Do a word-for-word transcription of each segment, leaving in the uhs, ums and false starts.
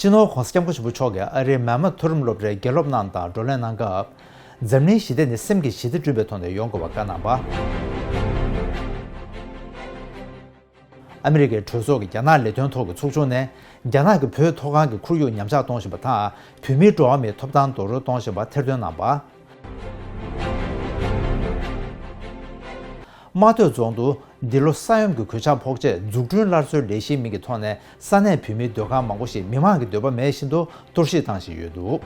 སྤྱི་ནོར་༧གོང་ས་༧སྐྱབས་མགོན་ཆེན་པོ་མཆོག་གིས་ཨ་རིའི་མཱ་མཱཐ་མཐོ་རིམ་སློབ་གྲྭའི་དགེ་སློབ་རྣམས་དང་བགྲོ་གླེང་གནང་སྐབས། འཛམ་གླིང་ཞི་བདེ་ནི་སེམས་ཀྱི་ཞི་བདེ་བསྐྲུན་པའི་ཐོག་ནས་ཡོང་དགོས་པར་བཀའ་གནང་བ། ཨ་མི་རི་ཀའི་གྲོས་ཚོགས་ཀྱི་རྒྱ་ནག་ལས་དོན་ཐོག་གི་ཚོགས་ཆུང་ནས། རྒྱ་ནག་གི་བོད་མཐོ་སྒང་གི་ཁོར་ཡུག་ཉམས་ཆག་གཏོང་བཞིན་པ་དང་། བོད་མིའི་འགྲོ་བ་མིའི་ཐོབ་ཐང་རྡོག་རོལ་གཏོང་བཞིན་པ་ཐེར་འདོན་གནང་བ། རྨ་སྟོད་རྫོང་དུ་འདི་ལོ་ས་ཡོམ་གྱི་གོད་ཆག་ཕོག་རྗེས། འཛུགས་སྐྲུན་སླར་གསོའི་ལས་གཞིའི་མིང་གི་ཐོག་ནས། ས་གནས་བོད་མིའི་སྡོད་ཁང་མང་པོ་ཞིག་མི་མང་གི་སྡོད་པ་མེད་བཞིན་དུ་གཏོར་བཤིག་བཏང་བཞིན་ཡོད་འདུག།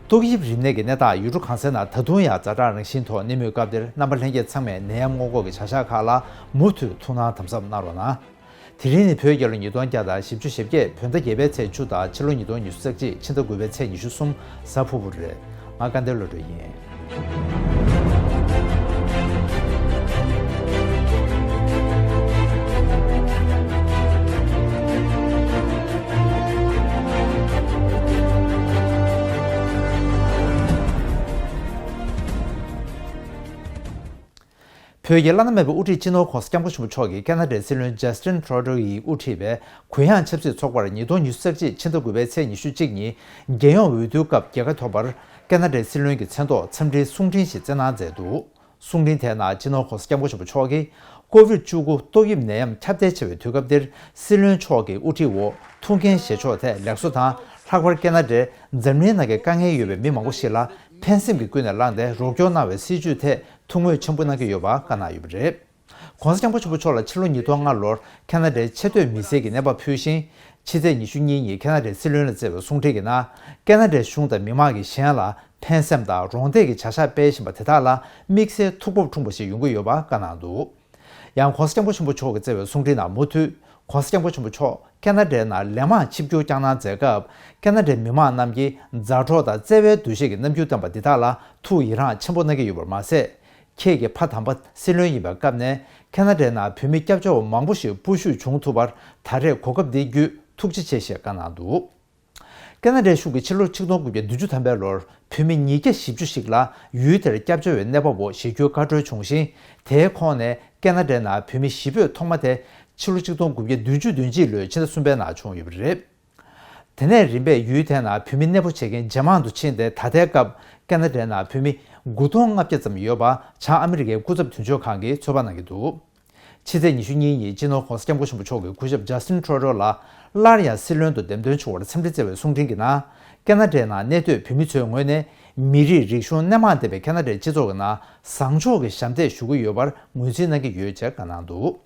ཏོག་དབྱིབས་རིམས་ནད་ཀྱི་གནས་སྟངས་ཡུལ་གྲུ་གང་སའི་ནང་ད་དུང་ཡང་ཛ་དྲག་རང་བཞིན་ཐོག་གནས་མུས་སྐབས་འདིར། རྣམ་པ་ལྷན་རྒྱས་ཚང་མས་ནད་ཡམས་སྔོན་འགོག་གི་བྱ་གཞག་ཁག་ལ་མུ་མཐུད་ཐུགས་སྣང་དམ་ཟབ་གནང་རོགས་གནང་། དེ་རིང་ནི་བོད་རྒྱལ་ལོ་ཉིས་སྟོང་བརྒྱ་དང་བཞི་བཅུ་ཞེ་བརྒྱད། བོད་ཟླ་བརྒྱད་པའི་ཚེས་བཅུ་དང་ཕྱི་ལོ་ཉིས་སྟོང་ཉི་ཤུ་རྩ་གཅིག་ཕྱི་ཟླ་དགུ་པའི་ཚེས་ཉི་ཤུ་གསུམ་གཟའ་ཕུར་བུ་རེད། ང་སྐལ་ལྡན་བློ་གྲོས་ཡིན། བོད་ཀྱི་བླ་ན་མེད་པའི་དབུ་ཁྲིད་སྤྱི་ནོར་༧གོང་ས་༧སྐྱབས་མགོན་ཆེན་པོ་མཆོག་གིས་ཁེ་ན་ཌའི་སྲིད་བློན་ཇ་སི་ཊིན་ཁྲོ་ཌོ་ཡི་དབུ་ཁྲིད་པའི་གུ་ཡངས་ཆབ་སྲིད་ཚོགས་པར་ཉིས་སྟོང་ཉི་ཤུ་རྩ་གཅིག་ཕྱི་ཟླ་དགུ་པའི་ཚེས་ཉི་ཤུ་གཅིག་ཉིན་རྒྱལ་ཡོངས་འོས་བསྡུའི་སྐབས་རྒྱལ་ཁ་ཐོབ་པར། ཁེ་ན་ཌའི་སྲིད་བློན་གྱི་མཚན་ཐོག་འཚམས་འདྲིའི་གསུང་འཕྲིན་ཞིག་བསྩལ་གནང་མཛད་འདུག། གསུང་འཕྲིན་དེའི་ནང་སྤྱི་ནོར་༧གོང་ས་༧སྐྱབས་མགོན་ཆེན་པོ་མཆོག་གིས། ཀོ་བིཌ་བཅུ་དགུ་ཏོག་དབྱིབས་ནད་ཡམས་ཁྱབ་གདལ་ཆེ་བའི་དུས་སྐབས་འདིར། སྲིད་བློན་མཆོག་གི་དབུ་ཁྲིད་འོག་ཐུགས་འགན་བཞེས་ཕྱོགས་ཐད་ལེགས་གསོ་དང་། ལྷག་པར་ཁེ་ན་ཌས་འཛམ་གླིང་ནང་གི་དཀའ་ངལ་ཡོད་པའི་མི་མང་པོ་ཞིག་ལ་ཕན་སེམས་ཀྱིས་ཀུན་ནས་བསླངས་ཏེ་རོགས་སྐྱོར་གནང་བའི་སྲིད་བྱུས་ཐད་ཐུགས་མོས་ཆེན་པོ་གནང་གི་ཡོད་པ་བཀའ་གནང་ཡོད་པ་རེད། ༸གོང་ས་༸སྐྱབས་མགོན་ཆེན་པོ་མཆོག་ལ་ཕྱི་ལོ་ཉིས་སྟོང་ལྔ་ལོར་ཁེ་ན་ཌའི་ཆེས་མཐོའི་མི་སེར་གྱི་གནས་བབ་ཕུལ་ཞིང་། ཕྱི་ཚེས་ཉི་ཤུ་གཉིས་ཉིན་ཁེ་ན་ཌའི་སྲིད་བློན་ལ་བསྩལ་བའི་གསུང་འཕྲིན་གྱི་ནང་། ཁེ་ན་ཌའི་གཞུང་དང་མི་མང་གིས་གཞན་ལ་ཕན་སེམས་དང་རོགས་འདེགས་ཀྱི་བྱ་གཞག་སྤེལ་བཞིན་པ་དེ་དག་ལ་དམིགས་བསལ་ཐུགས་སྤོབས་འཁྲུངས་པ་ཞིག་ཡོང་གི་ཡོད་པ་བཀའ་གནང་འདུག། ཡང་༸གོང་ས་༸སྐྱབས་མགོན་ཆེན་པོ་མཆོག་གིས་བསྩལ་བའི་གསུང་འཕྲིན་ནང་མུ་མཐུད། ༸གོང་ས་༸སྐྱབས་མགོན་ཆེན་པོ་མཆོག་ཁེ་ན་ཌའི་ནང་ལན་མང་ཆིབས་བསྒྱུར་བསྐྱངས་གནང་མཛད་སྐབས། ཁེ་ན་ཌའི་མི་མང་རྣམས་ཀྱིས་མཛའ་གྲོགས་དང་བརྩེ་བའི་འདུ་ཤེས་ཀྱི་རྣམ་འགྱུར་བསྟན་པ་འདི་དག་ལ་ཐུགས་ཡི་རངས་ཆེན་པོ་གནང་གི་ཡོད་པར་མ་ཟད། ཁྱེད་ཀྱི་ཕ་དམ་པ་སྲིད་བློན་ཡིན་པའི་སྐབས་ནས། ཁེ་ན་ཌའི་ནང་བོད་མི་སྐྱབས་བཅོལ་བ་མང་པོ་ཞིག་སྤོ་བཤུད་བྱུང་ཐུབ་པར། ད་རེས་གོ་སྐབས་འདི་བརྒྱུད་ཐུགས་རྗེ་ཆེ་ཞེས་བཀའ་གནང་འདུག། ཁེ་ན་ཌའི་གཞུང་གིས་ཕྱི་ལོ་ཆིག་སྟོང་དགུ་བརྒྱ་བདུན་ཅུ་ཐམ་པའི་ལོར་བོད་མི་ཉིས་བརྒྱ་བཞི་བཅུ་ཞིག་ལ་ཡུལ་དེར་སྐྱབས་བཅོལ་བའི་གནས་བབ་འོག་གཞིས་བསྐྱོད་བཀའ་འཁྲོལ་བྱུང་ཞིང་། དེའི་ཁོངས་ནས་ཁེ་ན་ཌའི་ནང་བོད་མི་གཞིས་སྤོས་ཐོག་མ་དེ་ཕྱི་ལོ་ཆིག་སྟོང་དགུ་བརྒྱ་བདུན་ཅུ་དོན་གཅིག་ལོའི་ཕྱི་ཟླ་གསུམ་པའི་ནང་བྱུང་ཡོད་པ་རེད། དེ་ནས་རིམ་པས་ཡུལ་དེའི་ནང་བོད་མི་གནས་སྤོ་བྱེད་མཁན་ཇེ་མང་དུ་ཕྱིན་ཏེ། ད་ལྟའི་སྐབས་ཁེ་ན་ཌའི་ནང་བོད་མི་དགུ་སྟོང་ལྔ་བརྒྱ་ཙམ་ཡོད་པ་བྱང་ཨ་མི་རི་ཀའི་སྐུ་ཚབ་དོན་གཅོད་ཁང་གིས་ཚོད་དཔག་གནང་གི་འདུག། ཕྱི་ཚེས་ཉི་ཤུ་གཉིས་ཉིན་སྤྱི་ནོར་༸གོང་ས་༸སྐྱབས་མགོན་ཆེན་པོ་མཆོག་གིས་སྐུ་ཞབས་ཇ་སི་ཊིན་ཁྲོ་ཌོ་ལ་སླར་ཡང་སྲིད་བློན་དུ་འདེམས་ཐོན་བྱུང་བར་འཚམས་འདྲི་བསྩལ་བའི་གསུང་འཕྲིན་གྱི་ནང་། ཁེ་ན་ཌའི་ནང་གནས་སྡོད་བོད་མི་ཚོའི་ངོས་ནས། མི་རིགས་རིག་གཞུང་སྣེ་མང་ལྡན་པའི་ཁེ་ན་ཌའི་སྤྱི་ཚོགས་ཀྱི་ནང་བཟང་ཕྱོགས་ཀྱི་ཞབས་འདེགས་ཞུ་གི་ཡོད་པར་ངོས་འཛིན་གནང་གི་ཡོད་ཅེས་བཀའ་གནང་འདུག།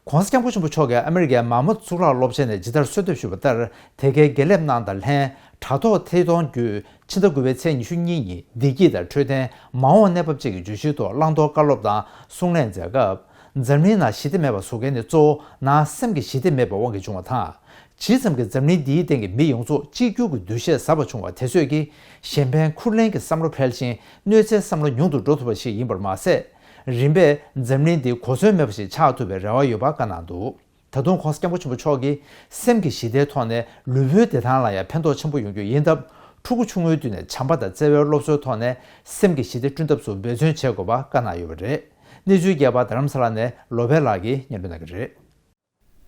༸གོང་ས་༸སྐྱབས་མགོན་ཆེན་པོ་མཆོག་གིས་ཨ་མི་རི་ཀའི་མཱ་མཱཐ་གཙུག་ལག་སློབ་ཆེན་ནས་ཇི་ལྟར་གསོལ་འདེབས་ཞུས་པ་ལྟར། དེ་གའི་དགེ་ལས་རྣམས་དང་ལྷན་དྲ་ཐོག་ཐད་གཏོང་བརྒྱུད། ཕྱི་ཟླ་དགུ་པའི་ཚེས་ཉི་ཤུ་གཉིས་ཉིན་བདེ་སྐྱིད་དང་འཕྲོད་བསྟེན་མ་འོངས་གནས་བབ་བཅས་ཀྱི་བརྗོད་གཞིའི་ཐོག་བླང་དོར་བཀའ་སློབ་དང་གསུང་གླེང་མཛད་སྐབས། འཛམ་གླིང་ནང་ཞི་བདེ་མེད་པ་བཟོ་མཁན་ནི་གཙོ་བོ་ནང་སེམས་ཀྱི་ཞི་བདེ་མེད་པའི་དབང་གིས་བྱུང་བ་དང་། ཇི་ཙམ་གྱིས་འཛམ་གླིང་འདིའི་སྟེང་གི་མི་ཡོངས་རྫོགས་གཅིག་གྱུར་གྱི་འདུ་ཤེས་ཟབ་པ་བྱུང་བ་དེ་ཚོས་ཀྱིས་གཞན་ཕན་འཁུར་ལེན་གྱི་བསམ་བློ་འཕེལ་ཞིང་། གནོད་འཚེའི་བསམ་བློ་ཉུང་དུ་འགྲོ་ཐུབ་པ་ཞིག་ཡིན་པར་མ་ཟད། རིམ་པས་འཛམ་གླིང་འདི་གོ་མཚོན་མེད་པ་ཞིག་ཆགས་ཐུབ་པའི་རེ་བ་ཡོད་པ་བཀའ་གནང་འདུག། ད་དུང་༸གོང་ས་༸སྐྱབས་མགོན་ཆེན་པོ་མཆོག་གིས། སེམས་ཀྱི་ཞི་བདེའི་ཐོག་ནས་ལུས་པོའི་བདེ་ཐང་ལ་ཡང་ཕན་ཐོགས་ཆེན་པོ་ཡོང་རྒྱུ་ཡིན་སྟབས། ཕྲུ་གུ་ཆུང་ངུའི་དུས་ནས་བྱམས་པ་དང་བརྩེ་བའི་སློབ་གསོའི་ཐོག་ནས་སེམས་ཀྱི་ཞི་བདེ་བསྐྲུན་ཐབས་སུ་འབད་བརྩོན་བྱེད་དགོས་པ་བཀའ་གནང་ཡོད་པ་རེད། གནས་ཚུལ་རྒྱས་པ་རྡ་རམ་ས་ལ་ནས་ལོ་པད་ལགས་ཀྱིས་སྙན་སྒྲོན་གནང་གི་རེད།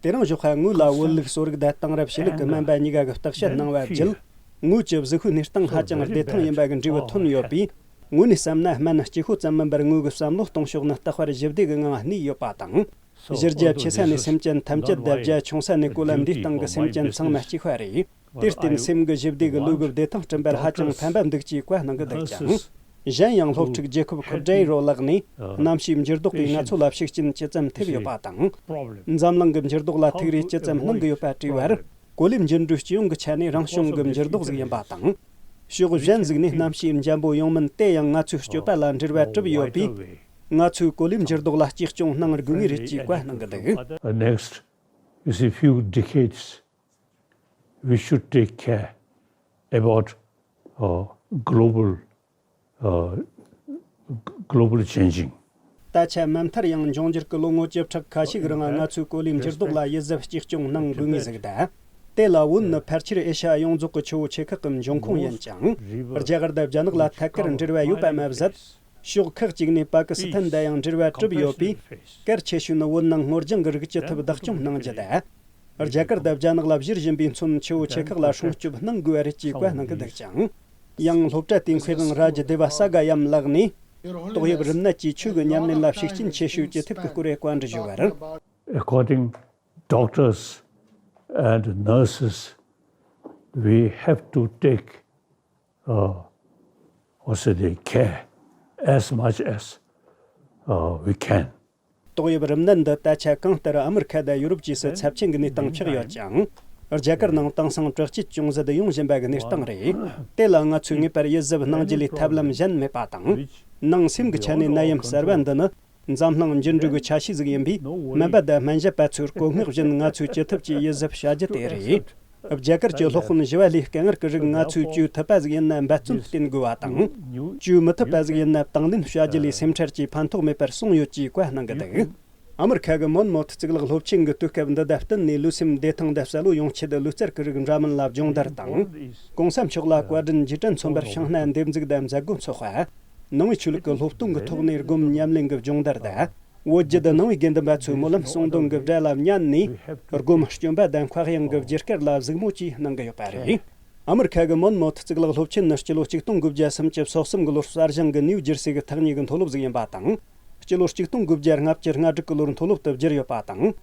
དེ་རིང་ཞོགས་ཁ་ངོས་ལ་བོད་ལུགས་གསོ་རིག་བསྡད་སྟངས་རབ། ཕྱི་ལུགས་ཀྱི་སྨན་པ་གཉིས་ཀ་གི་བརྟག་དཔྱད་གནང་བ་བརྒྱུད། ངོས་ཀྱི་གཟུགས་པོའི་གནས་སྟངས་ཧ་ཅང་བདེ་ཐང་ཡིན་པ་གི་འབྲས་བུ་ཐོན་ཡོད་པས། ངོས་ནས་བསམ་ན། སྨན་གཅིག་པོ་ཙམ་མིན་པར་ངོས་ཀྱི་བསམ་བློ་གཏོང་ཕྱོགས་ནི་རྟག་པར་ཞི་བདེ་གི་ངང་གནས་ཡོད་པ་དང་། གཞི་རྒྱ་ཆེ་ས་ནས་སེམས་ཅན་ཐམས་ཅད་དང་། རྒྱ་ཆུང་ས་ནས་གོ་ལ་འདིའི་སྟེང་གི་སེམས་ཅན་ཚང་མ་གཅིག་པ་རེད། དེར་བརྟེན་སེམས་ཀྱི་ཞི་བདེ་གི་བློ་གི་བདེ་ཐང་བསྐྲུན་པར་ཧ་ཅང་ཕན་པ་འདུག་ཅེས་བཀའ་གནང་གི་འདུག་ཀྱང་། གཞན་ཡང་སློབ་ཕྲུག་ཇེ་ཁོབ་ཁོབ་ཌེ་རོ་ལགས་ནས། གནམ་གཤིས་འགྱུར་ལྡོག་གིས་ང་ཚོ་ལ་ཤུགས་རྐྱེན་ཇི་ཙམ་ཐེབས་ཡོད་པ་དང་། འཛམ་གླིང་གི་འགྱུར་ལྡོག་ལ་ཐུགས་རེ་ཇི་ཙམ་གནང་གི་ཡོད་པ་དྲིས་པར། གོ་ལའི་འགྱུར་འགྲོས་སྤྱི་ཡོངས་ཀྱི་ཆ་ནས་རང་བྱུང་གི་འགྱུར་ལྡོག་ཟིག་ཡིན་པ་དང་། ཕྱོགས་གཞན་ཟིག་ནས་གནམ་གཤིས་འཇམ་པོ་ཡོང་མིན་དེ་ཡང་ང་ཚོའི་སྤྱོད་པ་ལ་འབྲེལ་བ་གྲུབ་ཡོད་པས། ང་ཚོས་གོ་ལའི་འགྱུར་ལྡོག་ལ་གཅེས་སྐྱོང་གནང་དགོས་ངེས་རེད་ཅེས་བཀའ་གནང་གི་འདུག། Uh, next, you see, few decades, we should take care about, uh, global, uh, global changing. ད་ཆ་མ་མཐར་ཡང་འབྱུང་འགྱུར་གྱི་ལོ་ངོ་བཅུ་ཕྲག་ཁ་ཤས་ཀྱི་རིང་ང་ཚོས་གོ་ལའི་འགྱུར་ལྡོག་ལ་ཡིད་གཟབ་གཅེས་སྐྱོང་གནང་དགོས་ངེས་ཟིག་ད། དེ་ལ་བོད་ནི་ཕལ་ཆེར་ཨེ་ཤ་ཡ་ཡོངས་རྫོགས་ཀྱི་ཆུ་བོ་ཆེ་ཁག་གི་འབྱུང་ཁུངས་ཡིན་ཅིང་། རྒྱ་གར་དང་རྒྱ་ནག་ལ་ཐད་ཀར་འབྲེལ་བ་ཡོད་པ་མ་ཟད། ཕྱོགས་ཁག་ཅིག་ནས་པ་ཀི་སི་ཐན་དང་ཡང་འབྲེལ་བ་གྲུབ་ཡོད་པས། གལ་ཆེ་ཤོས་ནི་བོད་ནང་སྔོ་ལྗང་གི་རིགས་ཀྱི་ཐབས་བདག་སྐྱོང་གནང་རྒྱུ་དང་། རྒྱ་གར་དང་རྒྱ་ནག་ལ་བཞུར་བཞིན་པའི་མཚོན་ཆུ་བོ་ཆེ་ཁག་ལ་སྲུང་སྐྱོབ་གནང་དགོས་པ་རེད་ཅེས་བཀའ་གནང་གི་འདུག་ཅིང་། ཡང་སློབ་གྲྭ་དེའི་མཁས་དབང་རཱ་ཇི་དེ་བ་ས་ག་ཡམ་ལགས་ནས། ཏོག་དབྱིབས་རིམས་ནད་ཀྱིས་ཆོས་ཀྱི་ཉམས་ལེན་ལ་ཤུགས་རྐྱེན་ཆེ་ཤོས་ཅི་ཐེབས་ཀྱི་སྐོར་བཀའ་འདྲི་ཞུས་པར། According doctors and nurses, we have to take uh, also the care as much as uh, we can. ཏོག་དབྱིབས་རིམས་ནད་འདི་ད་ཆ་གང་ལྟར་ཨ་མི་རི་ཁ་དང་ཡུ་རོབ་བཅས་སུ་ཚབས་ཆེན་གྱི་གནས་སྟངས་ཆགས་ཡོད་ཅིང་། རྒྱ་གར་ནང་དེང་སང་དྲག་སྐྱེད་ཅུང་ཟད་ཡོང་བཞིན་པ་གི་གནས་སྟངས་རེད། དེ་ལ་ང་ཚོས་ངེས་པར་ཡིད་གཟབ་གནང་རྒྱུ་ལས་ཐབས་ལམ་གཞན་མེད་པ་དང་། ནང་སེམས་ཀྱི་ཆ་ནས་ནད་ཡམས་གསར་བ་འདི་ནི། འཛམ་གླིང་འགྱུར་འགྲོས་ཀྱི་ཆ་ཤས་ཟིག་ཡིན་པས། སྨན་པ་དང་སྨན་ཞབས་པ་ཚོའི་བཀོད་མངགས་བཞིན་ང་ཚོས་ཅི་ཐུབ་ཀྱིས་ཡིད་གཟབ་བྱ་རྒྱུ་དེ་རེད། རྒྱ་གར་གྱི་སློབ་དཔོན་བཞི་བ་ལས་སྐད་ངར་གྱི་རིགས་ང་ཚོས་བཅོས་ཐུབ་པ་ཟིག་ཡིན་ན་འབད་བརྩོན་བསྟེན་དགོས་པ་དང་། བཅོས་མི་ཐུབ་པ་ཟིག་ཡིན་ན་དང་ལེན་བྱ་རྒྱུ་ལས་སེམས་ཁྲལ་གྱིས་ཕན་ཐོགས་མེད་པར་གསུངས་ཡོད་ཅེས་བཀའ་གནང་གི་འདུག་ཨ་མི་རི་ཁ་གི་མོན་མོཐ་གཙུག་ལག་སློབ་ཆེན་གྱི་དུས་སྐབས་འདི་དང་བསྟུན་ནས་ལུས་སེམས་བདེ་ཐང་དང་གསལ་བོ་ཡོང་ཆེད་ལུས་རྩལ་གྱི་རིགས་འདྲ་མིན་ལ་སྦྱོང་བརྡར་དང་། གོང་ས་མཆོག་ལ་བཀའ་དྲིན་རྗེས་དྲན་མཚོན་པར་ཤིང་སྣ་འདེབས་འཛུགས་དང་མཛད་སྒོ་འཚོགས་པ། ནང་པའི་ཆོས་ལུགས་ཀྱི་སློབ་སྟོན་གྱི་ཐོག་ནས་སྒོམ་ཉམས་ལེན་གྱི་སྦྱོང་བརྡར་དང་། བོད་བརྒྱུད་ནང་པའི་དགེ་འདུན་པ་ཚོའི་སྨོན་ལམ་གསུང་འདོན་གྱི་སྒྲ་ལ་ཉན་ནས། སྒོམ་སྐྱོན་པ་དང་མཁའ་དབྱིངས་ཀྱི་རྒྱུ་སྐར་ལ་གཟིགས་མོ་བཅས་གནང་གི་ཡོད་པ་རེད། ཨ་མི་རི་ཁ་གི་མོན་མོཐ་གཙུག་ལག་སློབ་ཆེན་ནི་སྤྱི་ལོ་ཆིག་སྟོང་དགུ་བརྒྱ་སུམ་ཅུ་སོ་གསུམ་གྱི་ལོར་གསར་བཞེངས་ཀྱི་ནིའུ་ཇར་སི་གི་ཐག་ཉེ་གི་མཐོ་སློབ་ཟིག་ཡིན་པ་དང་། སྤྱི་ལོ་ཆིག་སྟོང་དགུ་བརྒྱ་ལྔ་བཅུ་ང་དྲུག་གི་ལོར་མཐོ་སློབ་ཏུ་བསྒྱུར་ཡོད་པ་དང་།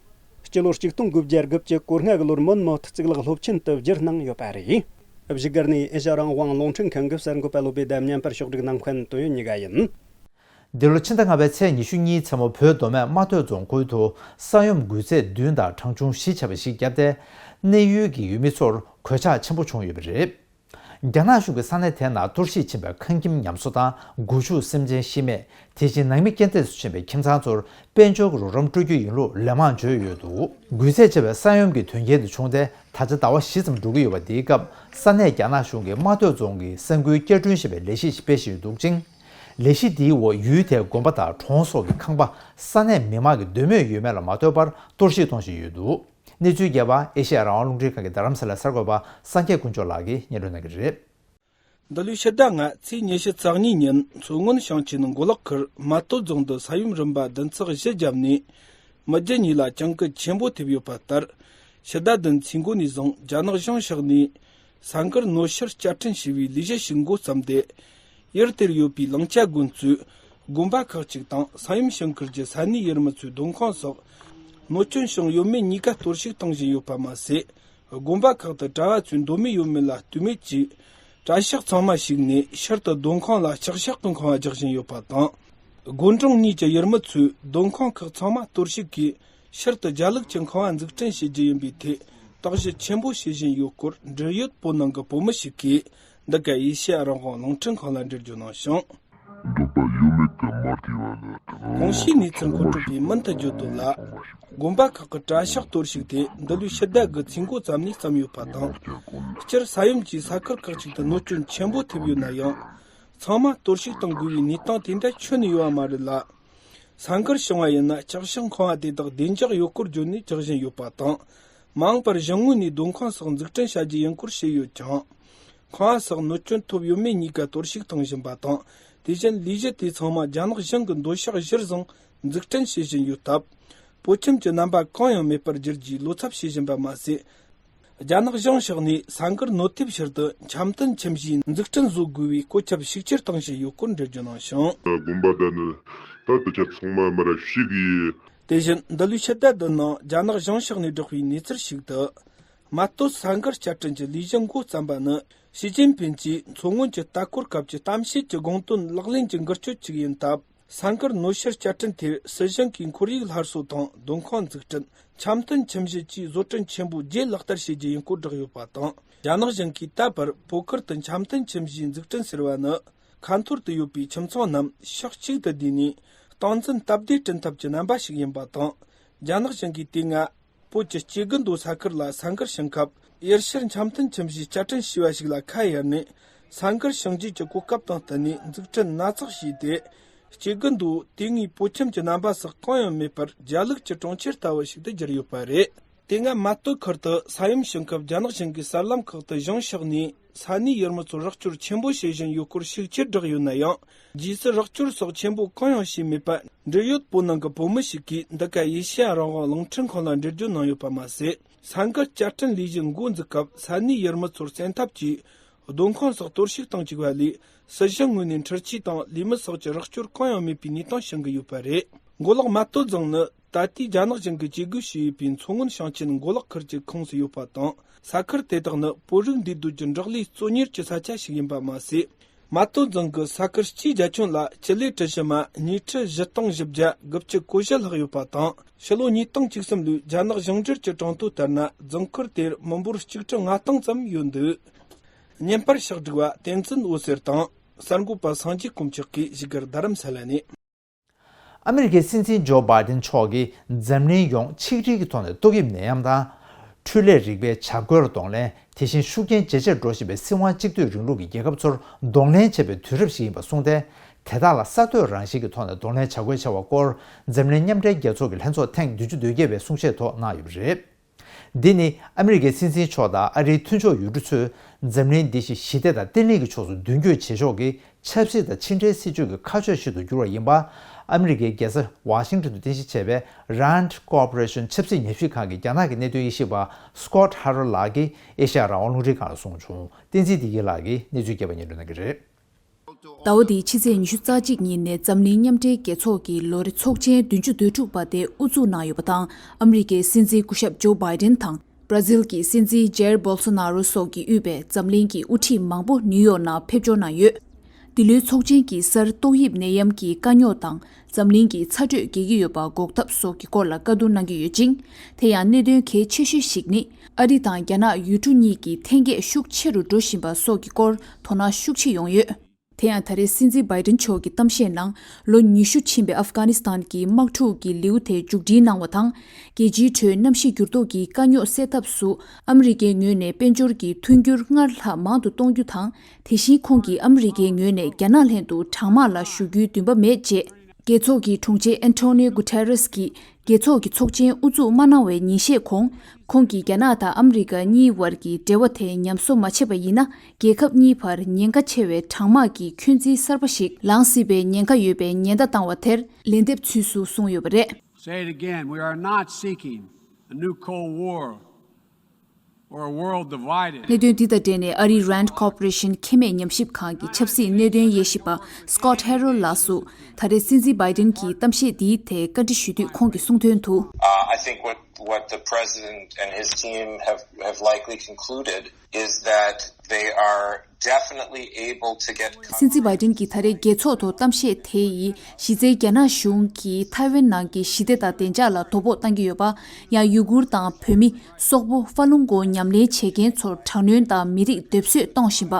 སྤྱི་ལོ་ཆིག་སྟོང་དགུ་བརྒྱ་དགུ་བཅུ་གོ་ལྔ་གི་ལོར་མོན་མོཐ་གཙུག་ལག་སློབ་ཆེན་དུ་བསྒྱུར་གནང་ཡོད་པ་རེད། བཞུགས་སྒར་ནས་ཨེ་ཤ་ཡ་རང་དབང་རླུང་འཕྲིན་ཁང་གི་གསར་འགོད་པ་བློ་བྷེ་དང་བརྙན་པར་ཕྱོགས་སྒྲིག་གནང་མཁན་དོན་ཡོད་གཉིས་ཀ་ཡིན། འདི་ལོ་ཕྱི་ཟླ་ལྔ་པའི་ཚེས་ཉི་ཤུ་གཉིས་མཚན་མོ་བོད་མདོ་སྨད་རྨ་སྟོད་རྫོང་ཁུལ་དུ་ས་ཡོམ་འགུལ་ཚད་བདུན་དང་གྲངས་ཆུང་བཞི་ཁྱབ་པ་ཞིག་བརྒྱབ་སྟེ། གནས་ཡུལ་གྱི་ཡུལ་མི་ཚོར་གོད་ཆག་ཆེན་པོ་བྱུང་ཡོད་པ་རེད། རྒྱ་ནག་གཞུང་གིས་ས་གནས་དེ་ན་གཏོར་བཤིག་ཕྱིན་པའི་ཁང་ཁྱིམ་ཉམས་གསོ་དང་། སྒོ་ཕྱུགས་སེམས་ཅན་ཤི་རྨས། དེ་བཞིན་ནང་མི་རྐྱེན་འདས་སུ་ཕྱིན་པའི་ཁྱིམ་ཚང་ཚོར་དཔལ་འབྱོར་གྱི་རོགས་རམ་སྤྲོད་རྒྱུ་ཡིན་ལུགས་ལན་མང་བརྗོད་ཡོད་འདུག་འགུལ་ཚད་ཆེ་བའི་ས་ཡོམ་གྱི་དོན་རྐྱེན་དེ་བྱུང་སྟེ། ད་ཆ་ཟླ་བ་བཞི་ཙམ་འགྲོ་གི་ཡོད་པ། འདིའི་སྐབས་ས་གནས་རྒྱ་ནག་གཞུང་གིས་རྨ་སྟོད་རྫོང་གི་ས་འགུལ་བསྐྱར་སྐྲུན་ཞེས་པའི་ལས་གཞི་ཞིག་སྤེལ་བཞིན་ཡོད་འདུག་ཅིང་། ལས་གཞི་འདིའི་འོག་ཡུལ་དེའི་དགོན་པ་དང་གྲོང་སོགས་ཀྱི་ཁང་པ་ས་གནས་མི་མང་གི་འདོད་མོས་ཡོད་མེད་ལ་མ་ལྟོས་པར་གཏོར་བཤིག་གཏོང་བཞིན་ཡོད་འདུག་གནས་ཚུལ་རྒྱས་པ་ཨེ་ཤེ་ཡ་རང་དབང་རླུང་འཕྲིན་ཁང་གི་རྡ་རམ་ས་ལའི་གསར་འགོད་པ་སངས་རྒྱས་དཀོན་མཆོག་ལགས་ཀྱིས་སྙན་སྒྲོན་གནང་གི་རེད། འདི་ལོའི་ཕྱི་ཟླ་ལྔ་ཚེས་ཉི་ཤུ་རྩ་གཉིས་ཉིན་མཚོ་སྔོན་ཞིང་ཆེན་མགོ་ལོག་ཁུལ་རྨ་སྟོད་རྫོང་དུ་ས་ཡོམ་རིམ་པ་བདུན་ཚེག་བཞི་བརྒྱབ་ནས། མི་རྒྱུ་གཉིས་ལ་གྱང་གུད་ཆེན་པོ་ཐེབས་ཡོད་པ་ལྟར། ཕྱི་ཟླ་བདུན་ཚེས་འགོ་ནས་བཟུང་རྒྱ་ནག་གཞུང་ཕྱོགས་ནས་ས་འགུལ་གནོད་ཤུལ་བསྐྱར་སྐྲུན་ཞེས་པའི་ལས་གཞི་ཞིག་འགོ་བརྩམས་ཏེ། ཡུལ་དེར་ཡོད་པའི་ལང་ཅ་དགོན་གཙོས་དགོན་པ་ཁག་ཅིག་དང་ས་ཡོམ་ཞིང་ཁུལ་གྱི་ས་གནས་ཡུལ་མི་ཚོའི་སྡོད་ཁང་སོགས་གནོད་སྐྱོན་བྱུང་ཡོད་མེད་གཉིས་ཀ་གཏོར་བཤིག་གཏོང་བཞིན་ཡོད་པ་མ་ཟད། དགོན་པ་ཁག་ཏུ་གྲྭ་བ་ཚོའི་འདོད་མོས་ཡོད་མེད་ལ་ལྟོས་མེད་ཀྱིས་གྲྭ་ཤག་ཚང་མ་ཞིག་ནས་ཕྱིར་དུ་སྡོད་ཁང་ལ་ལྕགས་ཤག་གི་ཁང་བ་རྒྱག་བཞིན་ཡོད་པ་དང་། དགོན་གྲོང་གཉིས་ཀྱི་ཡུལ་མི་ཚོས་སྡོད་ཁང་ཁག་ཚང་མ་གཏོར་བཤིག་གིས་ཕྱིར་དུ་རྒྱ་ལུགས་ཀྱི་ཁང་བ་འཛུགས་སྐྲུན་བྱེད་རྒྱུ་ཡིན་པའི་ཐད་དོགས་གཞི་ཆེན་པོ་བྱེད་བཞིན་ཡོད་སྐོར་འབྲེལ་ཡོད་བོད་ནང་གི་བོད་མི་ཞིག་གིས་འདི་ག་ཨེ་ཤེ་ཡ་རང་དབང་རླུང་འཕྲིན་ཁང་ལ་འགྲེལ་བརྗོད་གནང་བྱུང་། འདོད་པ་ཡོད་མེད་ཀྱི་མ་བལྟས་པ་ལ་དགོངས་ཞེས་གནས་ཚུལ་མཁོ་སྤྲོད་པས་མུ་མཐུད་བརྗོད་དོན་ལ། དགོན་པ་ཁག་གི་གྲྭ་ཤག་གཏོར་བཤིག་དེ་འདི་ལོའི་ཕྱི་ཟླ་དགུ་ཚེས་འགོ་ཙམ་ནས་བརྩམས་ཡོད་པ་དང་། སྤྱིར་ས་ཡོམ་གྱིས་ས་ཁུལ་ཁག་ཅིག་ཏུ་གནོད་སྐྱོན་ཆེན་པོ་ཐེབས་ཡོད་ན་ཡང་། ཚང་མ་གཏོར་བཤིག་གཏོང་དགོས་པའི་གནས་སྟངས་དེ་འདྲ་ཁྱོན་ནས་ཡོད་པ་མ་རེད་ལ། ས་འགུལ་བྱུང་བ་ཡིན་ན་ལྕགས་ཤིང་ཁང་བ་དེ་དག་བདེ་འཇགས་ཡོད་སྐོར་བརྗོད་ནས་རྒྱག་བཞིན་ཡོད་པ་དང་། མ་འོངས་པར་གཞུང་ངོས་ནས་སྡོད་ཁང་སོགས་འཛུགས་སྐྲུན་བྱ་རྒྱུ་ཡིན་སྐོར་བཤད་ཡོད་ཀྱང་། ཁང་བ་སོགས་གནོད་སྐྱོན་ཐོབ་ཡོད་མེད་གཉིས་ཀ་གཏོར་བཤིག་གཏོང་བཞིན་པ་དང་། དེ་བཞིན་ལས་གཞི་དེ་ཚང་མ་རྒྱ་ནག་གཞུང་གི་འདོད་ཕྱོགས་གཞིར་བཟུང་འཛུགས་སྐྲུན་བྱེད་བཞིན་ཡོད་སྟབས། བོད་ཁྱིམ་གྱི་རྣམ་པ་གང་ཡང་མེད་པར་བསྒྱུར་རྒྱུའི་བློ་འཚབ་བྱེད་བཞིན་པ་མ་ཟད། རྒྱ་ནག་གཞུང་ཕྱོགས་ནས་ས་འགུལ་གནོད་ཐེབས་ཕྱིར་དུ་འཆམ་མཐུན་ཁྱིམ་གཞིས་འཛུགས་སྐྲུན་བཟོ་དགོས་པའི་བཀོད་ཁྱབ་ཤུགས་ཆེར་གཏོང་བཞིན་ཡོད་སྐོར་འགྲེལ་བརྗོད་གནང་བྱུང་། དགོན་པ་དང་ནི་ད་དུ་ཆ་ཚང་མ་མར་བཤིག་གི། དེ་བཞིན་འདི་ལོའི་ཕྱི་ཟླ་བདུན་ནང་རྒྱ་ནག་གཞུང་ཕྱོགས་ནས་བསྒྲགས་པའི་གནས་ཚུལ་ཞིག་ཏུ། རྨ་སྟོད་ས་འགུལ་བསྐྱར་སྐྲུན་གྱི་ལས་གཞི་འགོ་བརྩམས་པ་ནི་ཞི་ཅིན་ཕིན་གྱིས་མཚོ་སྔོན་གྱི་ལྟ་སྐོར་སྐབས་ཀྱི་གཏམ་བཤད་ཀྱི་དགོངས་དོན་ལག་ལེན་གྱི་འགུལ་སྐྱོད་ཅིག་ཡིན་སྟབས། ས་འགུལ་གནོད་ཤུལ་བསྐྱར་སྐྲུན་དེར་སྲིད་གཞུང་གིས་ཁོར་ཡུག་སླར་གསོ་དང་སྡོད་ཁང་འཛུགས་སྐྲུན། འཆམ་མཐུན་ཁྱིམ་གཞིས་བཅས་བཟོ་སྐྲུན་ཆེན་པོ་བརྒྱད་ལག་བསྟར་བྱེད་རྒྱུ་ཡིན་སྐོར་བསྒྲགས་ཡོད་པ་དང་། རྒྱ་ནག་གཞུང་གིས་ད་བར་བོད་ཁུལ་དུ་འཆམ་མཐུན་ཁྱིམ་གཞིས་འཛུགས་སྐྲུན་ཟེར་བ་ནི། ཁ་འཐོར་དུ་ཡོད་པའི་ཁྱིམ་ཚང་རྣམས་ཕྱོགས་གཅིག་ཏུ་བསྡུས་ནས། སྟངས་འཛིན་སྟབས་བདེ་བསྐྲུན་ཐབས་ཀྱི་རྣམ་པ་ཞིག་ཡིན་པ་དང་། རྒྱ་ནག་གཞུང་གིས་དེ་སྔ། བོད་ཀྱི་སྐྱེ་རྒུ་མདོ་ས་ཁུལ་ལ་ས་འགུལ་བྱུང་སྐབས། ཡུལ་ཕྱིར་འཆམ་མཐུན་ཁྱིམ་གཞིས་བསྐྱར་སྐྲུན་བྱས་པ་ཞིག་ལ་ཁ་གཡར་ནས། ས་འགུལ་བྱུང་རྗེས་ཀྱི་གོ་སྐབས་དང་བསྟུན་ནས་འཛུགས་སྐྲུན་སྣ་ཚོགས་བྱས་ཏེ། སྐྱེ་རྒུ་མདོ་དེ་སྔའི་བོད་ཁྱིམ་གྱི་རྣམ་པ་སོགས་གང་ཡང་མེད་པར་རྒྱ་ལུགས་ཀྱི་གྲོང་ཁྱེར་ལྟ་བུ་ཞིག་ཏུ་གྱུར་ཡོད་པ་རེད། དེ་སྔ་རྨ་སྟོད་ཁུལ་དུ་ས་ཡོམ་བྱུང་སྐབས་རྒྱ་ནག་གཞུང་གིས་གསར་ལམ་ཁག་ཏུ་གཞུང་ཕྱོགས་ནས་ས་གནས་ཡུལ་མི་ཚོར་རོགས་སྐྱོར་ཆེན་པོ་བྱེད་བཞིན་ཡོད་སྐོར་ཤུགས་ཆེར་བསྒྲགས་ཡོད་ན་ཡང་། རྗེས་སུ་རོགས་སྐྱོར་སོགས་ཆེན་པོ་གང་ཡང་བྱས་མེད་པ། འབྲེལ་ཡོད་བོད་ནང་གི་བོད་མི་ཞིག་གིས་འདི་ག་ཨེ་ཤེ་ཡ་རང་དབང་རླུང་འཕྲིན་ཁང་ལ་འགྲེལ་བརྗོད་གནང་ཡོད་པ་མ་ཟད། ས་འགུལ་བསྐྱར་སྐྲུན་ལས་གཞི་འགོ་འཛུགས་སྐབས་ས་གནས་ཡུལ་མི་ཚོར་བཙན་ཐབས་ཀྱིས་སྡོད་ཁང་སོགས་གཏོར་བཤིག་བཏང་བཅུག་པ་ལས། སྲིད་གཞུང་ངོས་ནས་འཕྲུལ་ཆས་དང་ལས་མི་སོགས་ཀྱི་རོགས་སྐྱོར་གང་ཡང་མེད་པའི་གནས་སྟངས་བྱུང་གི་ཡོད་པ་རེད། མགོ་ལོག་མ་ཏོ་རྫོང་ནི་ད་ལྟའི་རྒྱ་ནག་གཞུང་གིས་བཅོས་སྒོ་བྱས་ཡོད་པའི་མཚོ་སྔོན་ཞིང་ཆེན་མགོ་ལོག་ཁུལ་གྱི་ཁོངས་སུ་ཡོད་པ་དང་། ས་ཁུལ་དེ་དག་ནི་བོད་རིགས་འདུས་སྡོད་ཀྱི་འབྲོག་ལས་གཙོ་གཉེར་གྱི་ས་ཆ་ཞིག་ཡིན་པ་མ་ཟད། མ་ཏོ་རྫོང་གི་ས་ཁུལ་སྤྱིའི་རྒྱ་ཁྱོན་ལ་སྤྱི་ལེ་གྲུ་བཞི་མ་ཉིས་ཁྲི་བཞི་སྟོང་བཞི་བརྒྱ་དགུ་བཅུ་གོ་བཞི་ལྷག་ཡོད་པ་དང་། ཕྱི་ལོ་ཉིས་སྟོང་བཅུ་གསུམ་ལོའི་རྒྱ་ནག་གཞུང་འབྲེལ་གྱི་གྲངས་ཐོ་ལྟར་ན། རྫོང་ཁུལ་དེར་མི་འབོར་གཅིག་ཁྲི་ལྔ་སྟོང་ཙམ་ཡོད་འདུག་བརྙན་པར་ཕྱག་སྒྲིག་པ་བསྟན་འཛིན་འོད་ཟེར་དང་། གསར་འགོད་པ་སངས་རྒྱས་དཀོན་མཆོག་གིས་བཞུགས་སྒར་རྡ་རམ་ས་ལ་ནས། ཨ་མི་རི་ཀའི་སྲིད་འཛིན་ཇོ་བྷའི་ཌེན་མཆོག་གིས་འཛམ་གླིང་ཡོངས་ཆིག་སྒྲིལ་གྱི་ཐོག་ནས་ཏོག་དབྱིབས་ནད་ཡམས་དང་། འཕྲུལ་ལས་རིག་པའི་བྱ་རྒོད་གདོང་ལེན། དེ་བཞིན་ཤུགས་རྐྱེན་ཇེ་ཆེར་འགྲོ་བཞིན་པའི་སྲིད་དབང་གཅིག་སྡུད་རིང་ལུགས་ཀྱི་རྒྱལ་ཁབ་ཚོར་གདོང་ལེན་བྱེད་པའི་དུས་རབས་ཤིག་ཡིན་པ་གསུངས་ཏེ། དེ་དག་ལ་གསར་གཏོད་རང་བཞིན་གྱི་ཐོག་ནས་གདོང་ལེན་བྱ་དགོས་ཆེ་བ་སྐོར། འཛམ་གླིང་མཉམ་འབྲེལ་རྒྱལ་ཚོགས་ཀྱི་ལྷན་ཚོགས་ཐེངས་བདུན་ཅུ་དོན་བརྒྱད་པའི་གསུང་བཤད་ཐོག་གནང་ཡོད་པ་རེད། འདི་ནི་ཨ་མི་རི་ཀའི་སྲིད་འཛིན་མཆོག་དང་ཨ་རིའི་མཐུན་ཕྱོགས་ཡུལ་གྲུ་ཚོས་འཛམ་གླིང་འདི་བཞིན་ཞི་བདེ་དང་བརྟན་ལྷིང་གི་ཕྱོགས་སུ་མདུན་སྐྱོད་བྱེད་ཕྱོགས་ཀྱི་ཆབ་སྲིད་དང་ཕྱི་འབྲེལ་སྲིད་ཇུས་ཀྱི་ཁ་ཕྱོགས་ཤིག་ཏུ་གྱུར་བ་ཡིན་པ། ཨ་མི་རི་ཀའི་རྒྱལ་ས་ཝ་ཤིང་ཊོན་དུ་རྟེན་གཞི་བྱས་པའི་Rand Corporation ཆབ་སྲིད་ཉམས་ཞིབ་ཁང་གི་རྒྱ་ནག་གི་གནད་དོན་དབྱེ་ཞིབ་པ་Scott Harrell ལགས་ཀྱིས་ཨེ་ཤ་ཡ་རང་དབང་རླུང་འཕྲིན་ཁང་ལ་གསུངས་བྱུང་། བསྟན་འཛིན་བདེ་སྐྱིད་ལགས་ཀྱིས་གནས་ཚུལ་རྒྱས་པ་སྙན་སྒྲོན་གནང་གི་རེད། ཟླ་བ་འདིའི་ཕྱི་ཚེས་ཉི་ཤུ་རྩ་གཅིག་ཉིན་ནས་འཛམ་གླིང་མཉམ་འབྲེལ་རྒྱལ་ཚོགས་ཀྱི་ལོ་རེ་ཚོགས་ཆེན་བདུན་ཅུ་དོན་དྲུག་པ་དེ་དབུ་འཛུགས་གནང་ཡོད་པ་དང་། ཨ་མི་རི་ཀའི་སྲིད་འཛིན་སྐུ་ཞབས་ཇོ་བྷའི་ཌེན་དང་། བྷ་ར་ཟིལ་གྱི་སྲིད་འཛིན་ཇེར་བོལ་སོ་ནཱ་རོ་སོགས་ཀྱིས་དབུས་པའི་འཛམ་གླིང་གི་དབུ་ཁྲིད་མང་པོ་ནིའུ་ཡོག་ནང་ཕེབས་འབྱོར་གནང་ཡོད། འདི་ལོའི་ཚོགས་ཆེན་གྱི་སར་ཏོག་དབྱིབས་ནད་ཡམས་ཀྱི་དཀའ་རྙོག་དང་། འཛམ་གླིང་གི་ཚ་དྲོད་རྒྱས་ཀྱི་ཡོད་པ་འགོག་ཐབས་སོགས་ཀྱི་སྐོར་ལ་བཀའ་བསྡུར་གནང་གི་ཡོད་ཅིང་། དེ་ཡང་གནད་དོན་གལ་ཆེ་ཤོས་ཤིག་ནི། ཨ་རི་དང་རྒྱ་ནག་ཡུལ་གྲུ་གཉིས་ཀྱི་འཐེན་འཁྱེར་ཤུགས་ཆེ་རུ་འགྲོ་བཞིན་པ་སོགས་ཀྱི་སྐོར་དོ་སྣང་ཤུགས་ཆེ་ཡོང་ཡོད། དེ་ཡང་ད་རེས་སྲིད་འཛིན་བྷའི་ཌེན་མཆོག་གི་གཏམ་བཤད་ནང་། ལོ་ཉི་ཤུ་ཕྱིན་པའི་ཨབ་གྷ་ནི་སི་ཐན་གྱི་དམག་འཁྲུག་གི་ལེའུ་དེ་མཇུག་སྒྲིལ་གནང་བ་དང་། རྒྱལ་སྤྱིའི་ཁྲོད་གནམ་གཤིས་འགྱུར་ལྡོག་གི་དཀའ་རྙོག་སེལ་ཐབས་སུ། ཨ་མི་རི་ཀའི་ངོས་ནས་དཔལ་འབྱོར་གྱི་མཐུན་འགྱུར་སྔར་ལྷག་མང་དུ་གཏོང་རྒྱུ་དང་། དེ་བཞིན་ཁོང་གིས་ཨ་མི་རི་ཀའི་ངོས་ནས་རྒྱ་ནག་ལྷན་དུ་གྲང་དམག་ལ་ཞུགས་རྒྱུའི་འདུན་པ་མེད་ཅེས། རྒྱལ་ཚོགས་ཀྱི་དྲུང་ཆེ་ཨན་ཐོ་ནིའོ་གུ་ཐེ་རེས་ཀྱིས་རྒྱལ་ཚོགས་ཀྱི་ཚོགས་ཆེན་དབུ་འཛུགས་མ་གནང་བའི་ཉིན་ཤས་གོང་། ཁོང་གིས་རྒྱ་ནག་དང་ཨ་མི་རི་ཀ་གཉིས་བར་གྱི་འབྲེལ་བ་དེ་ཉམས་གསོ་མ་བྱས་པ་ཡིན་ན། རྒྱལ་ཁབ་གཉིས་བར་ཉེན་ཁ་ཆེ་བའི་གྲང་དམག་གི་འཁོན་འཛིན་གསར་པ་ཞིག་ལངས་སྲིད་པའི་ཉེན་ཁ་ཡོད་པའི་ཉེན་བརྡ་བཏང་བ་དེར་ལན་འདེབས་ཚུལ་སུ་གསུངས་ཡོད་པ་རེད། Say it again, we are not seeking a new Cold War or a world divided. གནད་དོན་འདི་དང་འབྲེལ་ནས་ཨ་རིའི་Rand Corporation ཁེ་མེད་ཉམས་ཞིབ་ཁང་གི་ཆབ་སྲིད་གནད་དོན་དབྱེ་ཞིབ་པ་Scott Harrell ལགས་སུ། ད་རེས་སྲིད་འཛིན་བྷའི་ཌེན་གྱི་གཏམ་བཤད་འདིའི་ཐད་བཀའ་འདྲི་ཞུ་དུས་ཁོང་གིས་གསུངས་དོན་དུ། Uh, I think what, what the president and his team have, have likely concluded is that they are definitely able to get. སྲིད་འཛིན་བྷའི་ཌེན་གྱིས་ད་རེས་རྒྱལ་ཚོགས་ཐོག་གཏམ་བཤད་དེ་ཡིས་གཞི་རྩའི་རྒྱ་ནག་གཞུང་གིས་ཐའེ་ཝན་ནང་གི་ཞི་བདེ་དང་བདེ་འཇགས་ལ་དོ་ཕོག་བཏང་གི་ཡོད་པ། ཡང་ཡུ་གུར་དང་བོད་མི། སོག་པོ་ཧྥ་ལུང་གོ་ཉམས་ལེན་བྱེད་མཁན་ཚོར་དྲག་གནོན་དང་མི་རིགས་སྡེབ་གསོད་གཏོང་བཞིན་པ།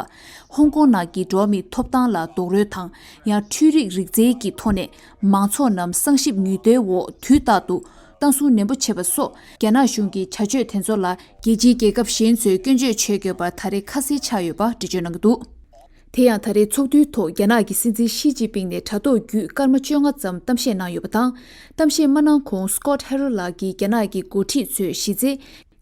ཧོང་ཀོང་ནང་གི་འགྲོ་བ་མིའི་ཐོབ་ཐང་ལ་རྡོག་རོལ་དང་། ཡང་འཕྲུལ་རིག་རིག་རྩལ་གྱི་ཐོག་ནས་མང་ཚོགས་རྣམས་གསང་ཞིབ་ཉུལ་ལྟའི་འོག་དུས་རྟག་ཏུ་ལྟ་སྲུང་ནན་པོ་བྱེད་པ་སོགས། རྒྱ་ནག་གཞུང་གི་བྱ་སྤྱོད་དེ་ཚོ་ལ་རྒྱལ་སྤྱིའི་རྒྱལ་ཁབ་གཞན་ཚོས་སྐྱོན་བརྗོད་བྱེད་དགོས་པ་ད་རེས་ཁ་གསལ་ཆགས་ཡོད་པ་འགྲེལ་བརྗོད་གནང་གི་འདུག་དེ་ཡང་ད་རེས་ཚོགས་འདུའི་ཐོག་རྒྱ་ནག་གི་སྲིད་འཛིན་ཞི་ཅིན་ཕིང་ནས་དྲ་ཐོག་བརྒྱུད་སྐར་མ་བཅོ་ལྔ་ཙམ་གཏམ་བཤད་གནང་ཡོད་པ་དང་། གཏམ་བཤད་མ་གནང་གོང་Scott Harrell ལགས་ཀྱིས་རྒྱ་ནག་གི་འགོ་ཁྲིད་ཚོས་གཞི་རྩའི་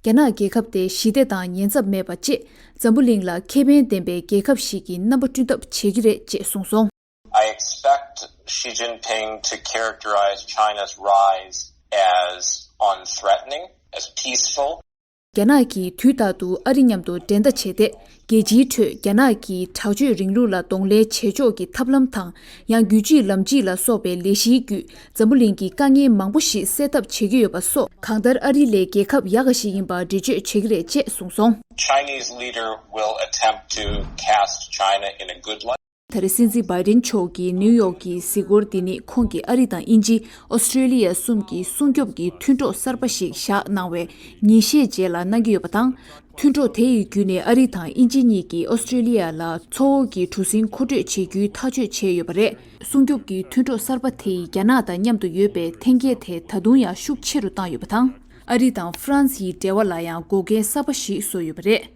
རྒྱ་ནག་རྒྱལ་ཁབ་དེ་ཞི་བདེ་དང་ཉེན་ཚབས་མེད་པ་བཅས་འཛམ་བུ་གླིང་ལ་ཁེ་ཕན་ལྡན་པའི་རྒྱལ་ཁབ་ཞིག་གི་རྣམ་པ་བསྐྲུན་ཐབས་བྱེད་ཀྱི་རེད་ཅེས་གསུངས་སོང་། I expect Xi Jinping to characterize China's rise as unthreatening, as peaceful. རྒྱ་ནག་གིས་དུས་རྟག་ཏུ་ཨ་རི་མཉམ་དུ་འགྲན་ཟླ་བྱས་ཏེ། རྒྱལ་སྤྱིའི་ཁྲོད་རྒྱ་ནག་གི་དྲག་སྤྱོད་རིང་ལུགས་ལ་གདོང་ལེན་བྱེད་ཕྱོགས་ཀྱི་ཐབས་ལམ་དང་། ཡང་རྒྱུད་གཅིག་ལམ་གཅིག་ལ་སོགས་པའི་ལས་གཞིའི་བརྒྱུད་འཛམ་བུ་གླིང་གི་དཀའ་ངལ་མང་པོ་ཞིག་སེལ་ཐབས་བྱེད་ཀྱི་ཡོད་པ་སོགས། གང་ལྟར་ཨ་རི་ལས་རྒྱལ་ཁབ་ཡག་ག་ཞིག་ཡིན་པར་འགྲེལ་བརྗོད་བྱེད་ཀྱི་རེད་ཅེས་གསུངས་སོང་། Chinese leader will attempt to cast China in a good light. ད་རེས་སྲིད་འཛིན་བྷའི་ཌེན་མཆོག་གིས་ནིའུ་ཡོག་གི་གཟིགས་སྐོར་འདི་ནི་ཁོང་གིས་ཨ་རི་དང་དབྱིན་ཇི། ཨོ་སི་ཀྲེ་ལི་ཡ་གསུམ་གྱི་སྲུང་སྐྱོབ་ཀྱི་མཐུན་གྲོགས་གསར་པ་ཞིག་བཞག་གནང་བའི་ཉིན་ཤས་རྗེས་ལ་གནང་གི་ཡོད་པ་དང་། མཐུན་གྲོགས་དེ་ཡི་བརྒྱུད་ནས་ཨ་རི་དང་དབྱིན་ཇི་གཉིས་ཀྱིས་ཨོ་སི་ཀྲེ་ལི་ཡ་ལ་མཚོ་འོག་གི་གྲུ་གཟིངས་མཁོ་སྤྲོད་བྱེད་རྒྱུའི་ཐག་གཅོད་བྱས་ཡོད་པ་རེད། སྲུང་སྐྱོབ་ཀྱི་མཐུན་གྲོགས་གསར་པ་དེ་ཡིས་རྒྱ་ནག་དང་མཉམ་དུ་ཡོད་པའི་འཐེན་འཁྱེར་དེ་ད་དུང་ཡང་ཤུགས་ཆེ་རུ་བཏང་ཡོད་པ་དང་། ཨ་རི་དང་ཧྥ་རན་སི་ཡི་འབྲེལ་བ་ལ་ཡང་འགོག་རྐྱེན་གསར་པ་ཞིག་བཟོས་ཡོད་པ་རེད།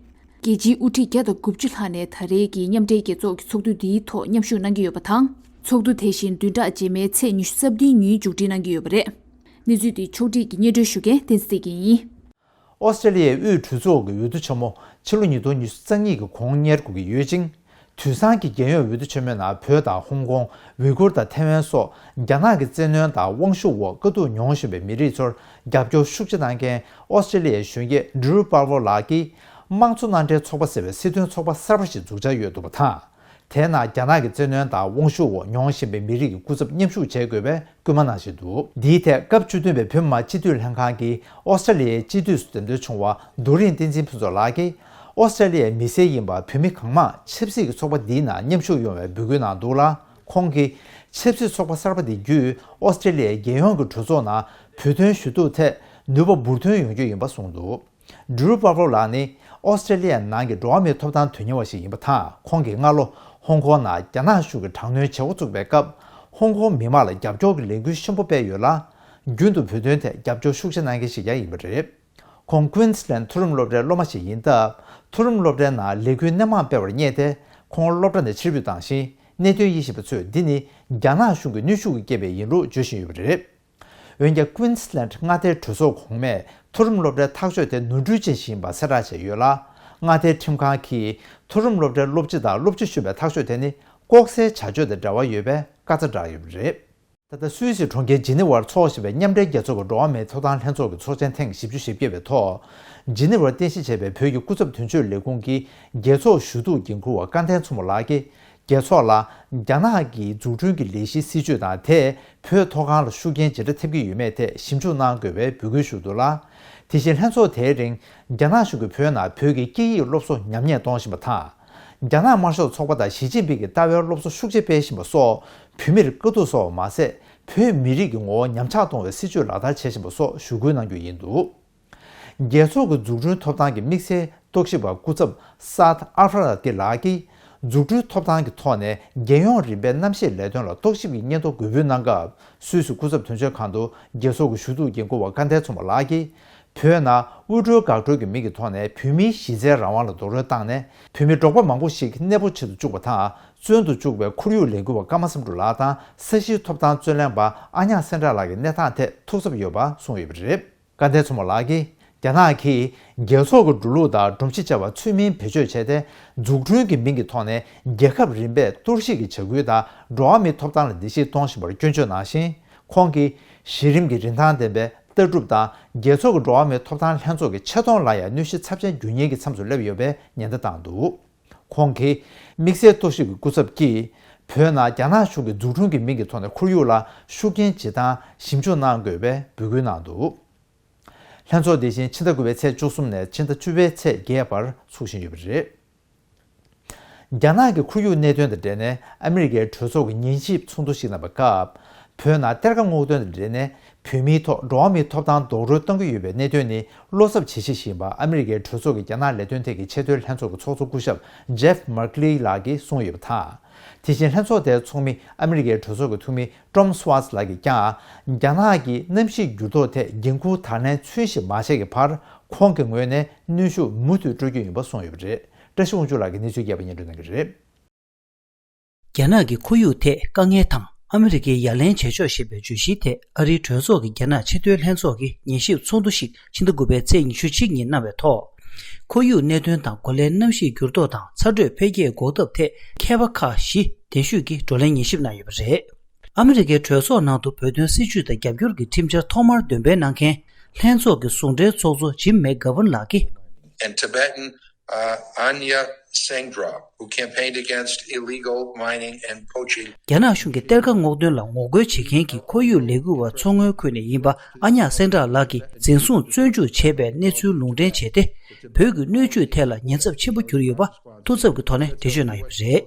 རྒྱལ་སྤྱིའི་དབུ་ཁྲིད་བརྒྱ་དང་དགུ་བཅུ་ལྷག་ནས་ད་རེས་ཀྱི་མཉམ་འབྲེལ་རྒྱལ་ཚོགས་ཀྱི་ཚོགས་འདུ་འདིའི་ཐོག་མཉམ་ཞུགས་གནང་གི་ཡོད་པ་དང་། ཚོགས་འདུ་དེ་བཞིན་བདུན་ཕྲག་རྗེས་མའི་ཚེས་ཉི་ཤུ་རྩ་བདུན་ཉིན་མཇུག་སྒྲིལ་གནང་གི་ཡོད་པ་རེད། གནས་ཚུལ་འདི་ཕྱོགས་སྒྲིག་གིས་སྙན་སྒྲོན་ཞུ་མཁན་བསྟན་འཛིན་བདེ་སྐྱིད་ཡིན། ཨོ་སི་ཀྲེ་ལི་ཡའི་དབུས་གྲོས་ཚོགས་ཀྱི་འོས་བསྡུ་ཆེན་མོ་ཕྱི་ལོ་ཉིས་སྟོང་ཉི་ཤུ་རྩ་གཉིས་ཀྱི་གོང་གཉེར་དགོས་ཀྱི་ཡོད་ཅིང་། དུས་སང་གི་རྒྱལ་ཡོངས་འོས་བསྡུ་ཆེན་མོའི་ནང་བོད་དང་ཧོང་ཀོང་། ཝི་གུར་དང་ཐའེ་ཝན་སོགས་རྒྱ་ནག་གི་བཙན་གནོན་དང་དབང་ཤུགས་འོག་དཀའ་སྡུག་མྱོང་བཞིན་པའི་མི་རིགས་ཚོར་རྒྱབ་སྐྱོར་ཤུགས་ཆེ་གནང་མཁན་ཨོ་སི་ཀྲེ་ལི་ཡའི་གཞོན་སྐྱེས་ཌི་རུ་པར་ཝོ་ལགས་ཀྱིས་དམངས་གཙོ་མནའ་འབྲེལ་ཚོགས་པ་ཟེར་བའི་སྲིད་དོན་ཚོགས་པ་གསར་པ་ཞིག་འཛུགས་འཆར་ཡོད་འདུག་པ་དང་། དེའི་ནང་རྒྱ་ནག་གི་བཙན་གནོན་དང་དབང་ཤུགས་འོག་མྱོང་བཞིན་པའི་མི་རིགས་ཀྱི་སྐུ་ཚབ་མཉམ་ཞུགས་བྱེད་དགོས་པའི་སྐུལ་མ་གནང་བཞིན་འདུག་འདིའི་ཐད་སྐབས་བཅུ་བདུན་པའི་བོད་མི་མང་སྤྱི་འཐུས་ལྷན་ཁང་གིས་ཨོ་སི་ཀྲེ་ལི་ཡའི་སྤྱི་འཐུས་སུ་འདེམས་ཐོན་བྱུང་བ་རྡོ་རིང་བསྟན་འཛིན་ཕུན་ཚོགས་ལགས་ཀྱིས། ཨོ་སི་ཀྲེ་ལི་ཡའི་མི་སེར་ཡིན་པ་བོད་མི་གང་མང་ཆབ་སྲིད་ཀྱི་ཚོགས་པ་འདིའི་ནང་མཉམ་ཞུགས་ཡོང་བའི་འབོད་སྐུལ་གནང་འདུག་ལ། ཁོང་གིས་ཆབ་སྲིད་ཚོགས་པ་གསར་པ་འདི་བརྒྱུད་ཨོ་སི་ཀྲེ་ལི་ཡའི་རྒྱལ་ཡོངས་ཀྱི་གྲོས་ཚོགས་ནང་བོད་དོན་ཞུ་གཏུག་ཐད་ནུས་པ་འབུར་ཐོན་ཡོང་རྒྱུ་ཡིན་པ་གསུངས་འདུག་ཌི་རུ་པར་ཝོ་ལགས་ནི་ཨོ་སི་ཀྲེ་ལི་ཡའི་ནང་གི་འགྲོ་བ་མིའི་ཐོབ་ཐང་དོན་གཉེར་བ་ཞིག་ཡིན་པ་དང་། ཁོང་གིས་སྔ་ལོ་ཧོང་ཀོང་ནང་རྒྱ་ནག་གཞུང་གིས་དྲག་གནོན་བྱེད་འགོ་བཙུགས་པའི་སྐབས། ཧོང་ཀོང་མི་མང་ལ་རྒྱབ་སྐྱོར་གྱི་ལས་འགུལ་ཆེན་པོ་སྤེལ་ཡོད་ལ། རྒྱུན་དུ་བོད་དོན་ཐད་རྒྱབ་སྐྱོར་ཤུགས་ཆེ་གནང་མཁན་ཞིག་ཀྱང་ཡིན་པ་རེད། ཁོང་ཀུན་སི་ལན་མཐོ་རིམ་སློབ་གྲྭའི་སློབ་མ་ཞིག་ཡིན་སྟབས། མཐོ་རིམ་སློབ་གྲྭའི་ནང་ལས་འགུལ་སྣེ་མང་སྤེལ་བར་བསྙད་དེ། ཁོང་སློབ་གྲྭ་ནས་ཕྱིར་འབུད་བཏང་ཞིང་། གནད་དོན་དབྱེ་བཞིན་པ་ཚོས་འདི་ནི་རྒྱ་ནག་གཞུང་གི་གནོན་ཤུགས་ཀྱིས་བསྐྱེད་པ་ཡིན་ལུགས་བརྗོད་བཞིན་ཡོད་པ་རེད། འོན་ཀྱང་། ཀུན་སི་ལན་མངའ་སྡེའི་གྲོས་ཚོགས་གོང་མས་མཐོ་རིམ་སློབ་གྲྭའི་ཐག་གཅོད་དེ་ནོར་འཁྲུལ་ཅན་ཞིག་ཡིན་པ་གསལ་བསྒྲགས་བྱས་ཡོད་ལ། མངའ་སྡེའི་ཁྲིམས་ཁང་གིས་མཐོ་རིམ་སློབ་གྲྭའི་སློབ་སྤྱི་དང་སློབ་སྤྱི་གཞོན་པའི་ཐག་གཅོད་དེ་ནི་ལྐོག་ཟའི་བྱ་སྤྱོད་དང་འབྲེལ་བ་ཡོད་པའི་བཀའ་རྩ་བསྒྲགས་ཡོད་པ་རེད། ད་ལྟ་སུད་སི་གྲོང་ཁྱེར་ཇི་ནི་ཝར་འཚོགས་བཞིན་པའི་མཉམ་འབྲེལ་རྒྱལ་ཚོགས་ཀྱི་འགྲོ་བ་མིའི་ཐོབ་ཐང་ལྷན་ཚོགས་ཀྱི་ཚོགས་ཆེན་ཐེངས་བཞི་བཅུ་ཞེ་བརྒྱད་པའི་ཐོག་ཇི་ནི་ཝར་རྟེན་གཞི་བྱས་པའི་བོད་ཀྱི་སྐུ་ཚབ་དོན་གཅོད་ལས་ཁུངས་ཀྱི་རྒྱལ་ཚོགས་ཞུ་གཏུག་འགན་འཁུར་བ་སྐལ་ལྡན་མཚོ་མོ་ལགས་ཀྱིས། རྒྱལ་ཚོགས་ལ་རྒྱ་ནག་གི་འཛུགས་སྐྲུན་གྱི་ལས་གཞིའི་སྲིད་བྱུས་དང་། དེས་བོད་མཐོ་སྒང་ལ་ཤུགས་རྐྱེན་ཇི་འདྲ་ཐེབས་ཀྱི་ཡོད་མེད་ཐད་ཞིབ་འཇུག་གནང་དགོས་པའི་འབོད་སྐུལ་ཞུས་འདུག་ལ། དེ་བཞིན་ལྷན་ཚོགས་དེའི་རིང་རྒྱ་ནག་གཞུང་གིས་བོད་ནང་བོད་ཀྱི་སྐད་ཡིག་སློབ་གསོ་ཉམས་ཉེས་གཏོང་བཞིན་པ་དང་། རྒྱ་ནག་དམར་ཤོག་ཚོགས་པ་དང་ཞི་ཅིན་ཕིང་གི་ལྟ་བའི་སློབ་གསོ་ཤུགས་ཆེ་སྤེལ་བཞིན་པ་སོགས་བོད་མིར་དཀའ་སྡུག་བཟོ་བ་མ་ཟད། བོད་མི་རིགས་ཀྱི་ངོ་བོ་ཉམས་ཆག་གཏོང་བའི་སྲིད་བྱུས་ལག་བསྟར་བྱེད་བཞིན་པ་སོགས་ཞུ་སྐུལ་གནང་རྒྱུ་ཡིན་འདུག་རྒྱལ་ཚོགས་ཀྱི་འཛུགས་སྐྲུན་ཐོབ་ཐང་གི་དམིགས་བསལ་རྟོག་ཞིབ་པ་སྐུ་ཚབ་སཱད་ཨ་ཧྥ་ར་ཏི་ལགས་ཀྱིས། འཛུགས་སྐྲུན་ཐོབ་ཐང་གི་ཐོག་ནས་རྒྱལ་ཡོངས་རིམ་པའི་གནམ་གཤིས་ལས་དོན་ལ་རྟོག་ཞིབ་ཀྱི་སྙན་ཐོ་འགོད་འབུལ་གནང་སྐབས། སུད་སི་སྐུ་ཚབ་དོན་གཅོད་ཁང་དུ་རྒྱལ་ཚོགས་ཀྱི་ཞུ་གཏུག་འགན་འཁུར་བ་སྐལ་ལྡན་མཚོ་མོ་ལགས་ཀྱིས། བོད་ནང་དབུལ་སྒྲོལ་འགག་སྒྲོལ་གྱི་མིང་གི་ཐོག་ནས་བོད་མིའི་གཞི་རྩའི་རང་དབང་ལ་རྡོག་རོལ་བཏང་ནས། བོད་མི་འབྲོག་པ་མང་པོ་ཞིག་གནས་སྤོ་བྱེད་དུ་བཅུག་པ་དང་། བཙོན་དུ་བཅུག་པའི་ཁོར་ཡུག་ལས་འགུལ་བ་ཀརྨ་བསམ་གྲུབ་ལགས་དང་། ས་གཞིའི་ཐོབ་ཐང་རྩོད་ལེན་པ་ཨ་ཉག་སེང་བྲག་ལགས་ཀྱི་གནས་སྟངས་ཐད་ཐུགས་འཚབ་ཡོད་པ་གསུངས་ཡོད་པ་རེད། སྐལ་ལྡན་མཚོ་མོ་ལགས་ཀྱིས། རྒྱ་ནག་གིས་རྒྱལ་ཚོགས་ཀྱི་འགྲོ་ལུགས་དང་སྒྲོམ་གཞི་བྱ་བ་ཚུལ་མིན་བེད་སྤྱོད་བྱས་ཏེ། འཛུགས་སྐྲུན་གྱི་མིང་གི་ཐོག་ནས་རྒྱལ་ཁབ་རིམ་པས་གཏོར་བཤིག་གི་བྱ་འགུལ་དང་། འགྲོ་བ་མིའི་ཐོབ་ཐང་ལ་བརྡལ་བཤིག་གཏོང་བཞིན་པར་སྐྱོན་བརྗོད་གནང་ཞིང་། ཁོང་གིས། གཞི་རིམ་གྱི་རིན་ཐང་ལྡན་པའི་ལྟ་གྲུབ་དང་། རྒྱལ་ཚོགས་ཀྱི་འགྲོ་བ་མིའི་ཐོབ་ཐང་ལྷན་ཚོགས་ཀྱི་ཆེ་མཐོང་ལ་ཡང་གནོད་གཞི་ཚབས་ཆེན་འགྱུར་ཉེན་གྱི་མཚམས་སུ་སླེབས་ཡོད་པའི་ཉེན་བརྡ་བཏང་འདུག་ཁོང་གིས། དམིགས་བསལ་རྟོག་ཞིབ་ཀྱི་སྐུ་ཚབ་ཀྱིས། བོད་ནང་རྒྱ་ནག་གཞུང་གིས་འཛུགས་སྐྲུན་གྱི་མིང་གི་ཐོག་ནས་ཁོར་ཡུག་ལ་ཤུགས་རྐྱེན་ཇི་ལྟར་ཞིབ་འཇུག་གནང་དགོས་པའི་འབོད་སྐུལ་གནང་འདུག་ལྷན་ཚོགས་འདི་བཞིན་ཕྱི་ཟླ་དགུ་པའི་ཚེས་བཅུ་གསུམ་ནས་ཕྱི་ཟླ་བཅུ་པའི་ཚེས་བརྒྱད་བར་འཚོགས་བཞིན་ཡོད་པ་རེད། རྒྱ་ནག་གི་ཁོར་ཡུག་གནད་དོན་དང་འབྲེལ་ནས་ཨ་མི་རི་ཀའི་གྲོས་ཚོགས་ཀྱི་ཉན་ཞིབ་ཚོགས་འདུ་ཞིག་གནང་བའི་སྐབས། བོད་ནང་གཏེར་ཁ་སྔོག་འདོན་དང་འབྲེལ་ནས་བོད་མིའི་ཐོག་འགྲོ་བ་མིའི་ཐོབ་ཐང་རྡོག་རོལ་གཏོང་གི་ཡོད་པའི་གནད་དོན་ནི་བློ་འཚབ་བྱེད་གཞི་ཞིག་ཡིན་པ་ཨ་མི་རི་ཀའི་གྲོས་ཚོགས་ཀྱི་རྒྱ་ནག་ལས་དོན་ཐད་ཀྱི་ཆེས་མཐོའི་ལྷན་ཚོགས་ཀྱི་ཚོགས་གཙོ་སྐུ་ཞབས་ཇེབ་མར་ཀི་ལི་ལགས་ཀྱིས་གསུངས་ཡོད་པ་དང་། དེ་བཞིན་ལྷན་ཚོགས་དེའི་ཚོགས་མི་ཨ་མི་རི་ཀའི་གྲོས་ཚོགས་ཀྱི་འཐུས་མི་ཀྲོམ་སུ་ཝཱ་ཛི་ལགས་ཀྱིས་ཀྱང་། རྒྱ་ནག་གིས་གནམ་གཤིས་འགྱུར་ལྡོག་ཐད་འགན་འཁུར་དང་ལེན་ཚུན་བཞིན་མ་བྱས་ཀྱི་བར། ཁོང་གི་ངོས་ནས་གནོན་ཤུགས་མུ་མཐུད་སྤྲོད་རྒྱུ་ཡིན་པ་གསུངས་ཡོད་པ་རེད། བཀྲ་ཤིས་དབང་ཕྱུག་ལགས་ཀྱིས་གནས་ཚུལ་རྒྱས་པ་སྙན་སྒྲོན་གནང་གི་རེད། རྒྱ་ནག་གི་ཁོར་ཡུག་ཐད་དཀའ་ངལ་དང་ཨ་མི་རི་ཀའི་ཡ་ལན་བྱེད་ཕྱོགས་ཞེས་པའི་བརྗོད་གཞིའི་ཐད་ཨ་རིའི་གྲོས་ཚོགས་ཀྱི་རྒྱ་ནག་ཆེས་མཐོའི་ལྷན་ཚོགས་ཀྱི་ཉན་ཞིབ་ཚོགས་འདུ་ཞིག་ཕྱི་ཟླ་དགུ་པའི་ཚེས་ཉི་ཤུ་གཅིག་ཉིན་གནང་བའི་ཐོག་ཁོར་ཡུག་གནད་དོན་དང་། གོ་ལའི་གནམ་གཤིས་འགྱུར་ལྡོག་དང་། ཚ་དྲོད་འཕེལ་རྒྱས་འགོག་ཐབས་ཐད་མཁས་པ་ཁག་བཞི་གདན་ཞུས་ཀྱིས་བགྲོ་གླེང་ཉན་ཞིབ་གནང་ཡོད་པ་རེད། ཨ་མི་རི་ཀའི་གྲོས་ཚོགས་ནང་དུ་བོད་དོན་སྲིད་བྱུས་དང་རྒྱབ་སྐྱོར་གྱི་ཁྲིམས་འཆར་ཐོག་མར་འདོན་སྤེལ་གནང་མཁན་ལྷན་ཚོགས་ཀྱི་ཟུང་འབྲེལ་ཚོགས་གཙོ་ཇིམ་མེག་གྷ་ཝུན་ལགས་ཀྱིས། And Tibetan, uh, Anya Sangdrop, who campaigned against illegal mining and poaching. རྒྱ་ནག་གཞུང་གིས་གཏེར་ཁ་སྔོག་འདོན་ལ་ངོ་རྒོལ་བྱེད་མཁན་གྱི་ཁོར་ཡུག་ལས་འགུལ་བ་མཚོ་སྔོན་ཁུལ་ནས་ཡིན་པ་ཨ་ཉག་སེང་བྲག་ལགས་ཀྱིས་འཛིན་བཟུང་བཙོན་འཇུག་བྱས་པའི་གནས་ཚུལ་ལུང་འདྲེན་བྱས་ཏེ། བོད་ཀྱི་སྣོད་བཅུད་ཐད་ལ་ཉེན་ཚབས་ཆེན་པོ་གྱུར་ཡོད་པ་ཐུགས་འཚབ་ཀྱི་ཐོག་ནས་འགྲེལ་བརྗོད་གནང་ཡོད་པ་རེད།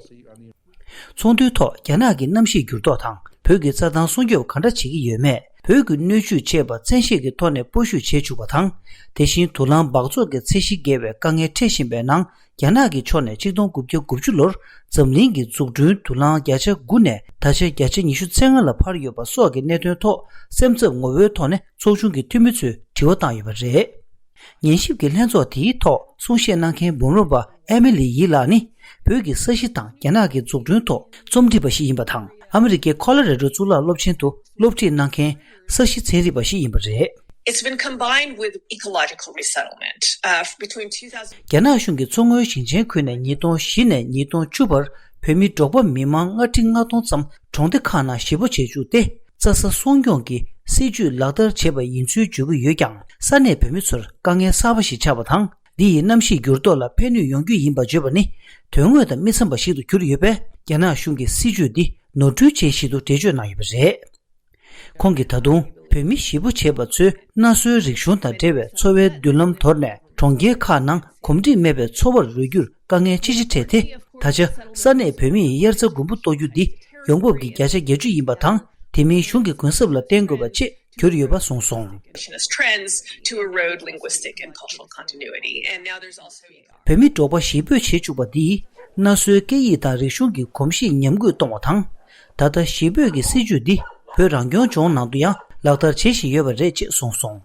ཚོགས་འདུའི་ཐོག་རྒྱ་ནག་གིས་གནམ་གཤིས་འགྱུར་ལྡོག་དང་བོད་ཀྱི་རྩྭ་ཐང་སྲུང་སྐྱོབ་གང་འདྲ་བྱེད་ཀྱི་ཡོད་མེད། བོད་ཀྱི་སྣོད་བཅུད་ཅེས་པ་བཙན་ཤེད་ཀྱི་ཐོག་ནས་སྤོ་བཤུད་བྱེད་བཅུག་པ་དང་། དེ་བཞིན་དུག་རླངས་འབག་བཙོག་གི་ཚད་གཞི་བརྒལ་བའི་དཀའ་ངལ་འཕྲད་བཞིན་པའི་ནང་། རྒྱ་ནག་གི་ཕྱོགས་ནས་ཆིག་སྟོང་དགུ་བརྒྱ་དགུ་བཅུ་ལོར་འཛམ་གླིང་གི་འཛུགས་སྐྲུན་དུག་རླངས་བརྒྱ་ཆ་དགུ་ནས་ད་ཆ་བརྒྱ་ཆ་ཉི་ཤུ་རྩ་ལྔ་ལ་འཕར་ཡོད་པ་སོགས་ཀྱི་གནད་དོན་ཐོག་སེམས་འཚབ་ངོ་བོའི་ཐོག་ནས་ཚོགས་ཆུང་གི་འཐུས་མི་ཚོས་དྲི་བ་བཏང་ཡོད་པ་རེད། ཉན་ཞིབ་ཀྱི་ལྷན་ཚོགས་དེའི་ཐོག་གསུང་བཤད་གནང་མཁན་འབུམ་རམས་པ་ཨེ་མི་ལི་ཡི་ལགས་ནི། བོད་ཀྱི་ས་གཞི་དང་རྒྱ་ནག་གི་འཛུགས་སྐྲུན་ཐོག་རྩོམ་སྒྲིག་པ་ཞིག་ཡིན་པ་དང་། ཨ་མི་རི་ཀའི་ཁོ་ལོ་རེ་ཌོ་གཙུག་ལག་སློབ་ཆེན་དུ་སློབ་ཁྲིད་གནང་མཁན་ས་གཞི་ཚན་རིག་པ་ཞིག་ཡིན་པ་རེད། It's been combined with ecological resettlement. Uh, between two thousand རྒྱ་ནག་གཞུང་གིས་མཚོ་སྔོན་ཞིང་ཆེན་ཁུལ་ནས་ཉིས་སྟོང་བཞི་ནས་ཉིས་སྟོང་བཅུ་བར་བོད་མི་འབྲོག་པ་མི་མང་ལྔ་ཁྲི་ལྔ་སྟོང་ཙམ་གྲོང་སྡེ་ཁག་ནང་གཞིས་སྤོ་བྱེད་བཅུག་སྟེ། རྩྭ་ས་སྲུང་སྐྱོང་གི་སྲིད་ཇུས་ལག་བསྟར་བྱས་པ་ཡིན་ཚུལ་བརྗོད་ཀྱི་ཡོད་ཀྱང་། ས་གནས་བོད་མི་ཚོར་དཀའ་ངལ་གསར་པ་ཞིག་ཆགས་པ་དང་། འདི་ཡིས་གནམ་གཤིས་འགྱུར་ལྡོག་ལ་ཕན་ནུས་ཡོང་རྒྱུ་ཡིན་པ་བརྗོད་པ་ནི། དོན་དངོས་དང་མི་འཚམ་པ་ཞིག་ཏུ་གྱུར་ཡོད་པས། རྒྱ་ནག་གཞུང་གིས་སྲིད་ཇུས་འདི་ནོར་འཁྲུལ་ཅན་ཞིག་ཏུ་འགྲེལ་བརྗོད་གནང་ཡོད་པ་རེད། ཁོང་གིས་ད་དུང་བོད་མི་གཞིས་སྤོ་བྱས་པ་ཚོས་གནའ་སྲོལ་རིག་གཞུང་དང་འབྲེལ་བའི་འཚོ་བའི་མདུན་ལམ་དོར་ནས། གྲོང་ཁྱེར་ཁག་ནང་གོམས་འདྲིས་མེད་པའི་འཚོ་བར་རོལ་རྒྱུར་དཀའ་ངལ་ཆེ་ཆེ་འཕྲད་དེ། ད་ཆ་ས་གནས་བོད་མིས་དབྱར་རྩྭ་དགུན་འབུ་གཏོར་རྒྱུ་འདི་ཡོང་འབབ་ཀྱི་བརྒྱ་ཆ་བརྒྱད་ཅུ་ཡིན་པ་དང་། དེ་མིན་གཞུང་གི་གུན་གསབ་ལ་བརྟེན་དགོས་པ་བཅས་གྱུར་ཡོད་པ་གསུངས་སོང་། Trends to erode linguistic and cultural continuity, and now there's also བོད་མི་འབྲོག་པ་གཞིས་སྤོས་བྱེད་བཅུག་པ་འདིས་གནའ་སྲོལ་སྐད་ཡིག་དང་རིག་གཞུང་གི་གོམས་གཤིས་ཉམས་རྒུད་གཏོང་བ་དང་། ད་ལྟ་གཞིས་སྤོས་ཀྱི་སྲིད་ཇུས་འདི་བོད་རང་སྐྱོང་ལྗོངས་ནང་དུ་ཡང་ལག་བསྟར་བྱེད་བཞིན་ཡོད་པ་རེད་ཅེས་གསུངས་སོང་།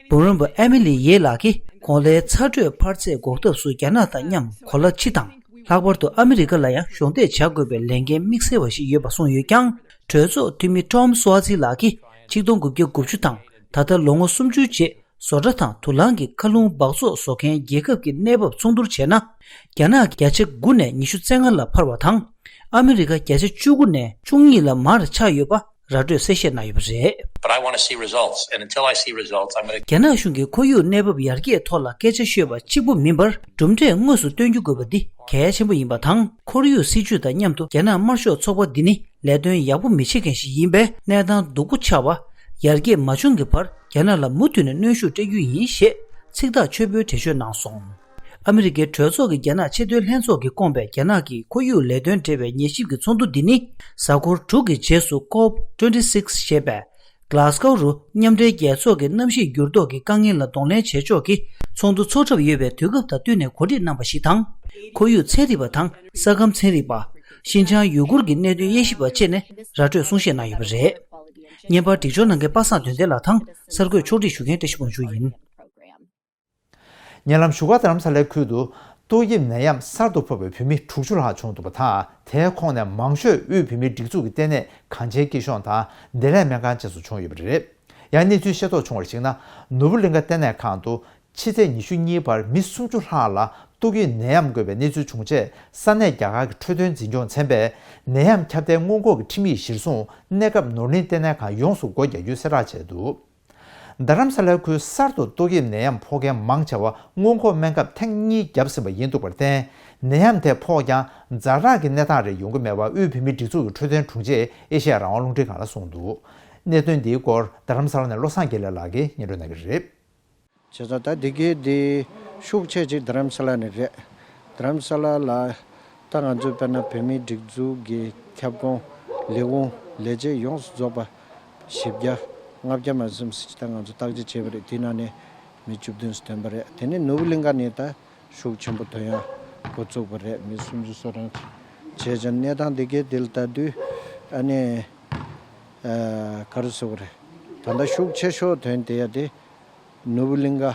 འབུམ་རམས་པ་ཨེ་མི་ལི་ཡེ་ལགས་ཀྱིས་གོང་ལའི་ཚ་དྲོད་འཕར་ཚད་འགོག་ཐབས་སུ་རྒྱ་ནག་དང་མཉམ་གོ་ལ་ཕྱི་དང་། ལྷག་པར་དུ་ཨ་མི་རི་ཀ་ལ་ཡང་གཞོགས་འདེགས་བྱ་དགོས་པའི་ལས་འགན་དམིགས་བསལ་བ་ཞིག་ཡོད་པ་གསུངས་ཡོད་ཀྱང་། གྲོས་ཚོགས་འཐུས་མི་ཀྲོམ་སུའ་ཙི་ལགས་ཀྱིས་ཆིག་སྟོང་དགུ་བརྒྱ་དགུ་བཅུ་དང་ད་ལྟ་ལོ་ངོ་སུམ་ཅུ་རྗེས། བཟོ་གྲྭ་དང་དུག་རླངས་ཀྱི་མཁའ་རླུང་འབག་བཙོག་བཟོ་མཁན་རྒྱལ་ཁབ་ཀྱི་གནས་བབ་མཚུངས་བསྡུར་བྱས་ན། རྒྱ་ནག་བརྒྱ་ཆ་དགུ་ནས་ཉི་ཤུ་རྩ་ལྔ་ལ་འཕར་བ་དང་། ཨ་མི་རི་ཀ་བརྒྱ་ཆ་བཅུ་དགུ་ནས་བཅུ་གཉིས་ལ་མར་ཆག་ཡོད་པ་ར་སྤྲོད་གསལ་བཤད་གནང་ཡོད་པ་རེད། But I want to see results, and until I see results, I'm gonna རྒྱ་ནག་གཞུང་གིས་ཁོར་ཡུག་གནས་བབ་ཡར་རྒྱས་ཐོག་ལ་སྐད་ཆ་ཤོད་པ་གཅིག་པུ་མིན་པར། གྲུབ་འབྲས་དངོས་སུ་སྟོན་རྒྱུ་དགོས་པ་འདི་གལ་ཆེན་པོ་ཡིན་པ་དང་། ཁོར་ཡུག་སྲིད་ཇུས་དང་མཉམ་དུ་རྒྱ་ནག་དམར་ཤོག་ཚོགས་པ་འདི་ནི་ལས་དོན་ཡག་པོ་མི་བྱེད་མཁན་ཞིག་ཡིན་པས། གནས་སྟངས་སྡུག་པོ་ཆགས་པ། ཡར་རྒྱས་མ་བྱུང་གི་བར་རྒྱ་ནག་ལ་མུ་མཐུད་ནས་གནོན་ཤུགས་སྤྲད་རྒྱུ་ཡིན་ཞེས་ཚིག་ཐག་ཆོད་པོའི་འགྲེལ་བརྗོད་གནང་སོང་། ཨ་མི་རི་ཀའི་གྲོས་ཚོགས་ཀྱི་རྒྱ་ནག་ཆེས་མཐོའི་ལྷན་ཚོགས་ཀྱིས་བསྐོངས་པའི་རྒྱ་ནག་གི་ཁོར་ཡུག་ལས་དོན་འབྲེལ་བའི་ཉེ་ཞིབ་ཀྱི་ཚོགས་འདུ་འདི་ནི། གཟའ་འཁོར་དྲུག་གི་རྗེས་སུ་ཀོབ་ཊུ་ཝེན་ཊི་སིག་ཞེས་པའི་གྷ་ལཱ་སྒོ་རུ་མཉམ་འབྲེལ་རྒྱལ་ཚོགས་ཀྱི་གནམ་གཤིས་འགྱུར་ལྡོག་གི་དཀའ་ངལ་ལ་གདོང་ལེན་བྱེད་ཕྱོགས་ཀྱི་ཚོགས་འདུ་ཚོགས་གྲབས་ཡོད་པའི་དུས་སྐབས་དང་བསྟུན་ནས་གོ་སྒྲིག་གནང་པ་ཞིག་དང་། ཁོར་ཡུག་ཚན་རིག་པ་དང་ས་ཁམས་ཚན་རིག་པ། ཤིན་ཅང་ཡུ་གུར་གྱི་གནད་དོན་དབྱེ་ཞིབ་པ་བཅས་ནས་ར་སྤྲོད་གསུང་བཤད་གནང་ཡོད་པ་རེད། བརྙན་པར་སྒྲིག་སྦྱོར་གནང་མཁན་པ་སངས་དོན་ལྡན་ལགས་དང་། གསར་འགོད་ཕྱོགས་སྒྲིག་ཞུ་མཁན་བཀྲ་ཤིས་དབང་ཕྱུག་ཡིན། ཉེ་ལམ་བཞུགས་སྒར་རྡ་རམ་ས་ལའི་ཁུལ་དུ་ཏོག་དབྱིབས་ནད་ཡམས་གསར་དུ་ཕོག་པའི་བོད་མི་དྲུག་ཅུ་ལྷག་བྱུང་འདུག་པ་དང་། དེའི་ཁོངས་ནས་མང་ཤོས་དབུས་བོད་མིའི་སྒྲིག་འཛུགས་ཀྱི་ལྟེ་གནས་གངས་ཅན་སྐྱིད་གཤོངས་དང་བདེ་ལེགས་སྨན་ཁང་བཅས་སུ་བྱུང་ཡོད་པ་རེད། ཡང་གནས་ཚུལ་ཤེས་རྟོགས་བྱུང་བར་གཞིགས་ན། ནོར་བུ་གླིང་ག་ལྟེ་གནས་ཁང་དུ་ཕྱི་ཚེས་ཉི་ཤུ་གཉིས་བར་མི་སུམ་ཅུ་ལྷག་ལ་ཏོག་དབྱིབས་ནད་ཡམས་འགོས་པའི་གནས་ཚུལ་བྱུང་རྗེས། ས་གནས་རྒྱ་གར་གྱི་འཕྲོད་བསྟེན་འཛིན་སྐྱོང་ཚན་པས་ནད་ཡམས་ཁྱབ་གདལ་སྔོན་འགོག་གི་ཁྲིམས་ཡིག་གཞིར་བཟུང་གནས་སྐབས་ནོར་གླིང་ལྟེ་གནས་ཁང་ཡོངས་སུ་སྒོ་རྒྱག་རྒྱུའི་གསལ་བསྒྲགས་བྱས་འདུག་རྡ་རམ་ས་ལའི་ཁུལ་གསར་དུ་ཏོག་དབྱིབས་ནད་ཡམས་ཕོག་མཁན་མང་ཆེ་བ་སྔོན་འགོག་སྨན་ཁབ་ཐེངས་གཉིས་བརྒྱབ་ཟིན་པ་ཡིན་འདུག་པར་བརྟེན། ནད་ཡམས་དེ་ཕོག་ཀྱང་ཛ་དྲག་གི་གནས་སྟངས་རེ་ཡོང་གི་མེད་པ་དབུས་བོད་མིའི་སྒྲིག་འཛུགས་ཀྱི་འཕྲོད་བསྟེན་དྲུང་ཆེས་ཨེ་ཤེ་ཡ་རང་དབང་རླུང་འཕྲིན་ཁང་ལ་གསུངས་འདུག་གནད་དོན་འདིའི་སྐོར་རྡ་རམ་ས་ལ་ནས་བློ་བཟང་དགེ་ལེགས་ལགས་ཀྱིས་སྙན་སྒྲོན་གནང་གི་རེད། བྱས་ཙང་ད་འདི་གའི་འདི་ཤུགས་ཆེ་ཅིག་རྡ་རམ་ས་ལ་ནས་རེད། རྡ་རམ་ས་ལ་ལ་ད་ང་ཚོའི་དཔེར་ན་བོད་མིའི་སྒྲིག་འཛུགས་ཀྱི་ཁྱབ་ཁོངས་ལས་ཁུངས་ལས་བྱེད་ཡོངས་སུ་རྫོགས་པ་བཞི་བརྒྱ་ལྔ་བརྒྱ་མ་ཟིན་ཙམ་ཅིག་ད་ང་ཚོ་བརྟག་དཔྱད་བྱས་པ་རེད། དེའི་ནང་ནས་མི་བཅུ་བདུན་ཙམ་ཐོན་པ་རེད། དེ་ནས་ནོར་བུ་གླིང་ག་ནས་ད་ཤུགས་ཆེན་པོ་ཐོན་ཡག་འགོ་བཙུགས་པ་རེད། མི་སུམ་ཅུ་སོ་གྲངས་ཅིག་བྱས་ཙང་གནས་སྟངས་འདི་གའི་འདི་ལ་ལྟ་དུས་ཨ་ནི་ཨ་ག་རེ་ཟེར་དགོས་རེད། ད་ལྟ་ཤུགས་ཆེ་ཤོས་ཐོན་བསྡད་ཡ་དེ་ནོར་བུ་གླིང་ག་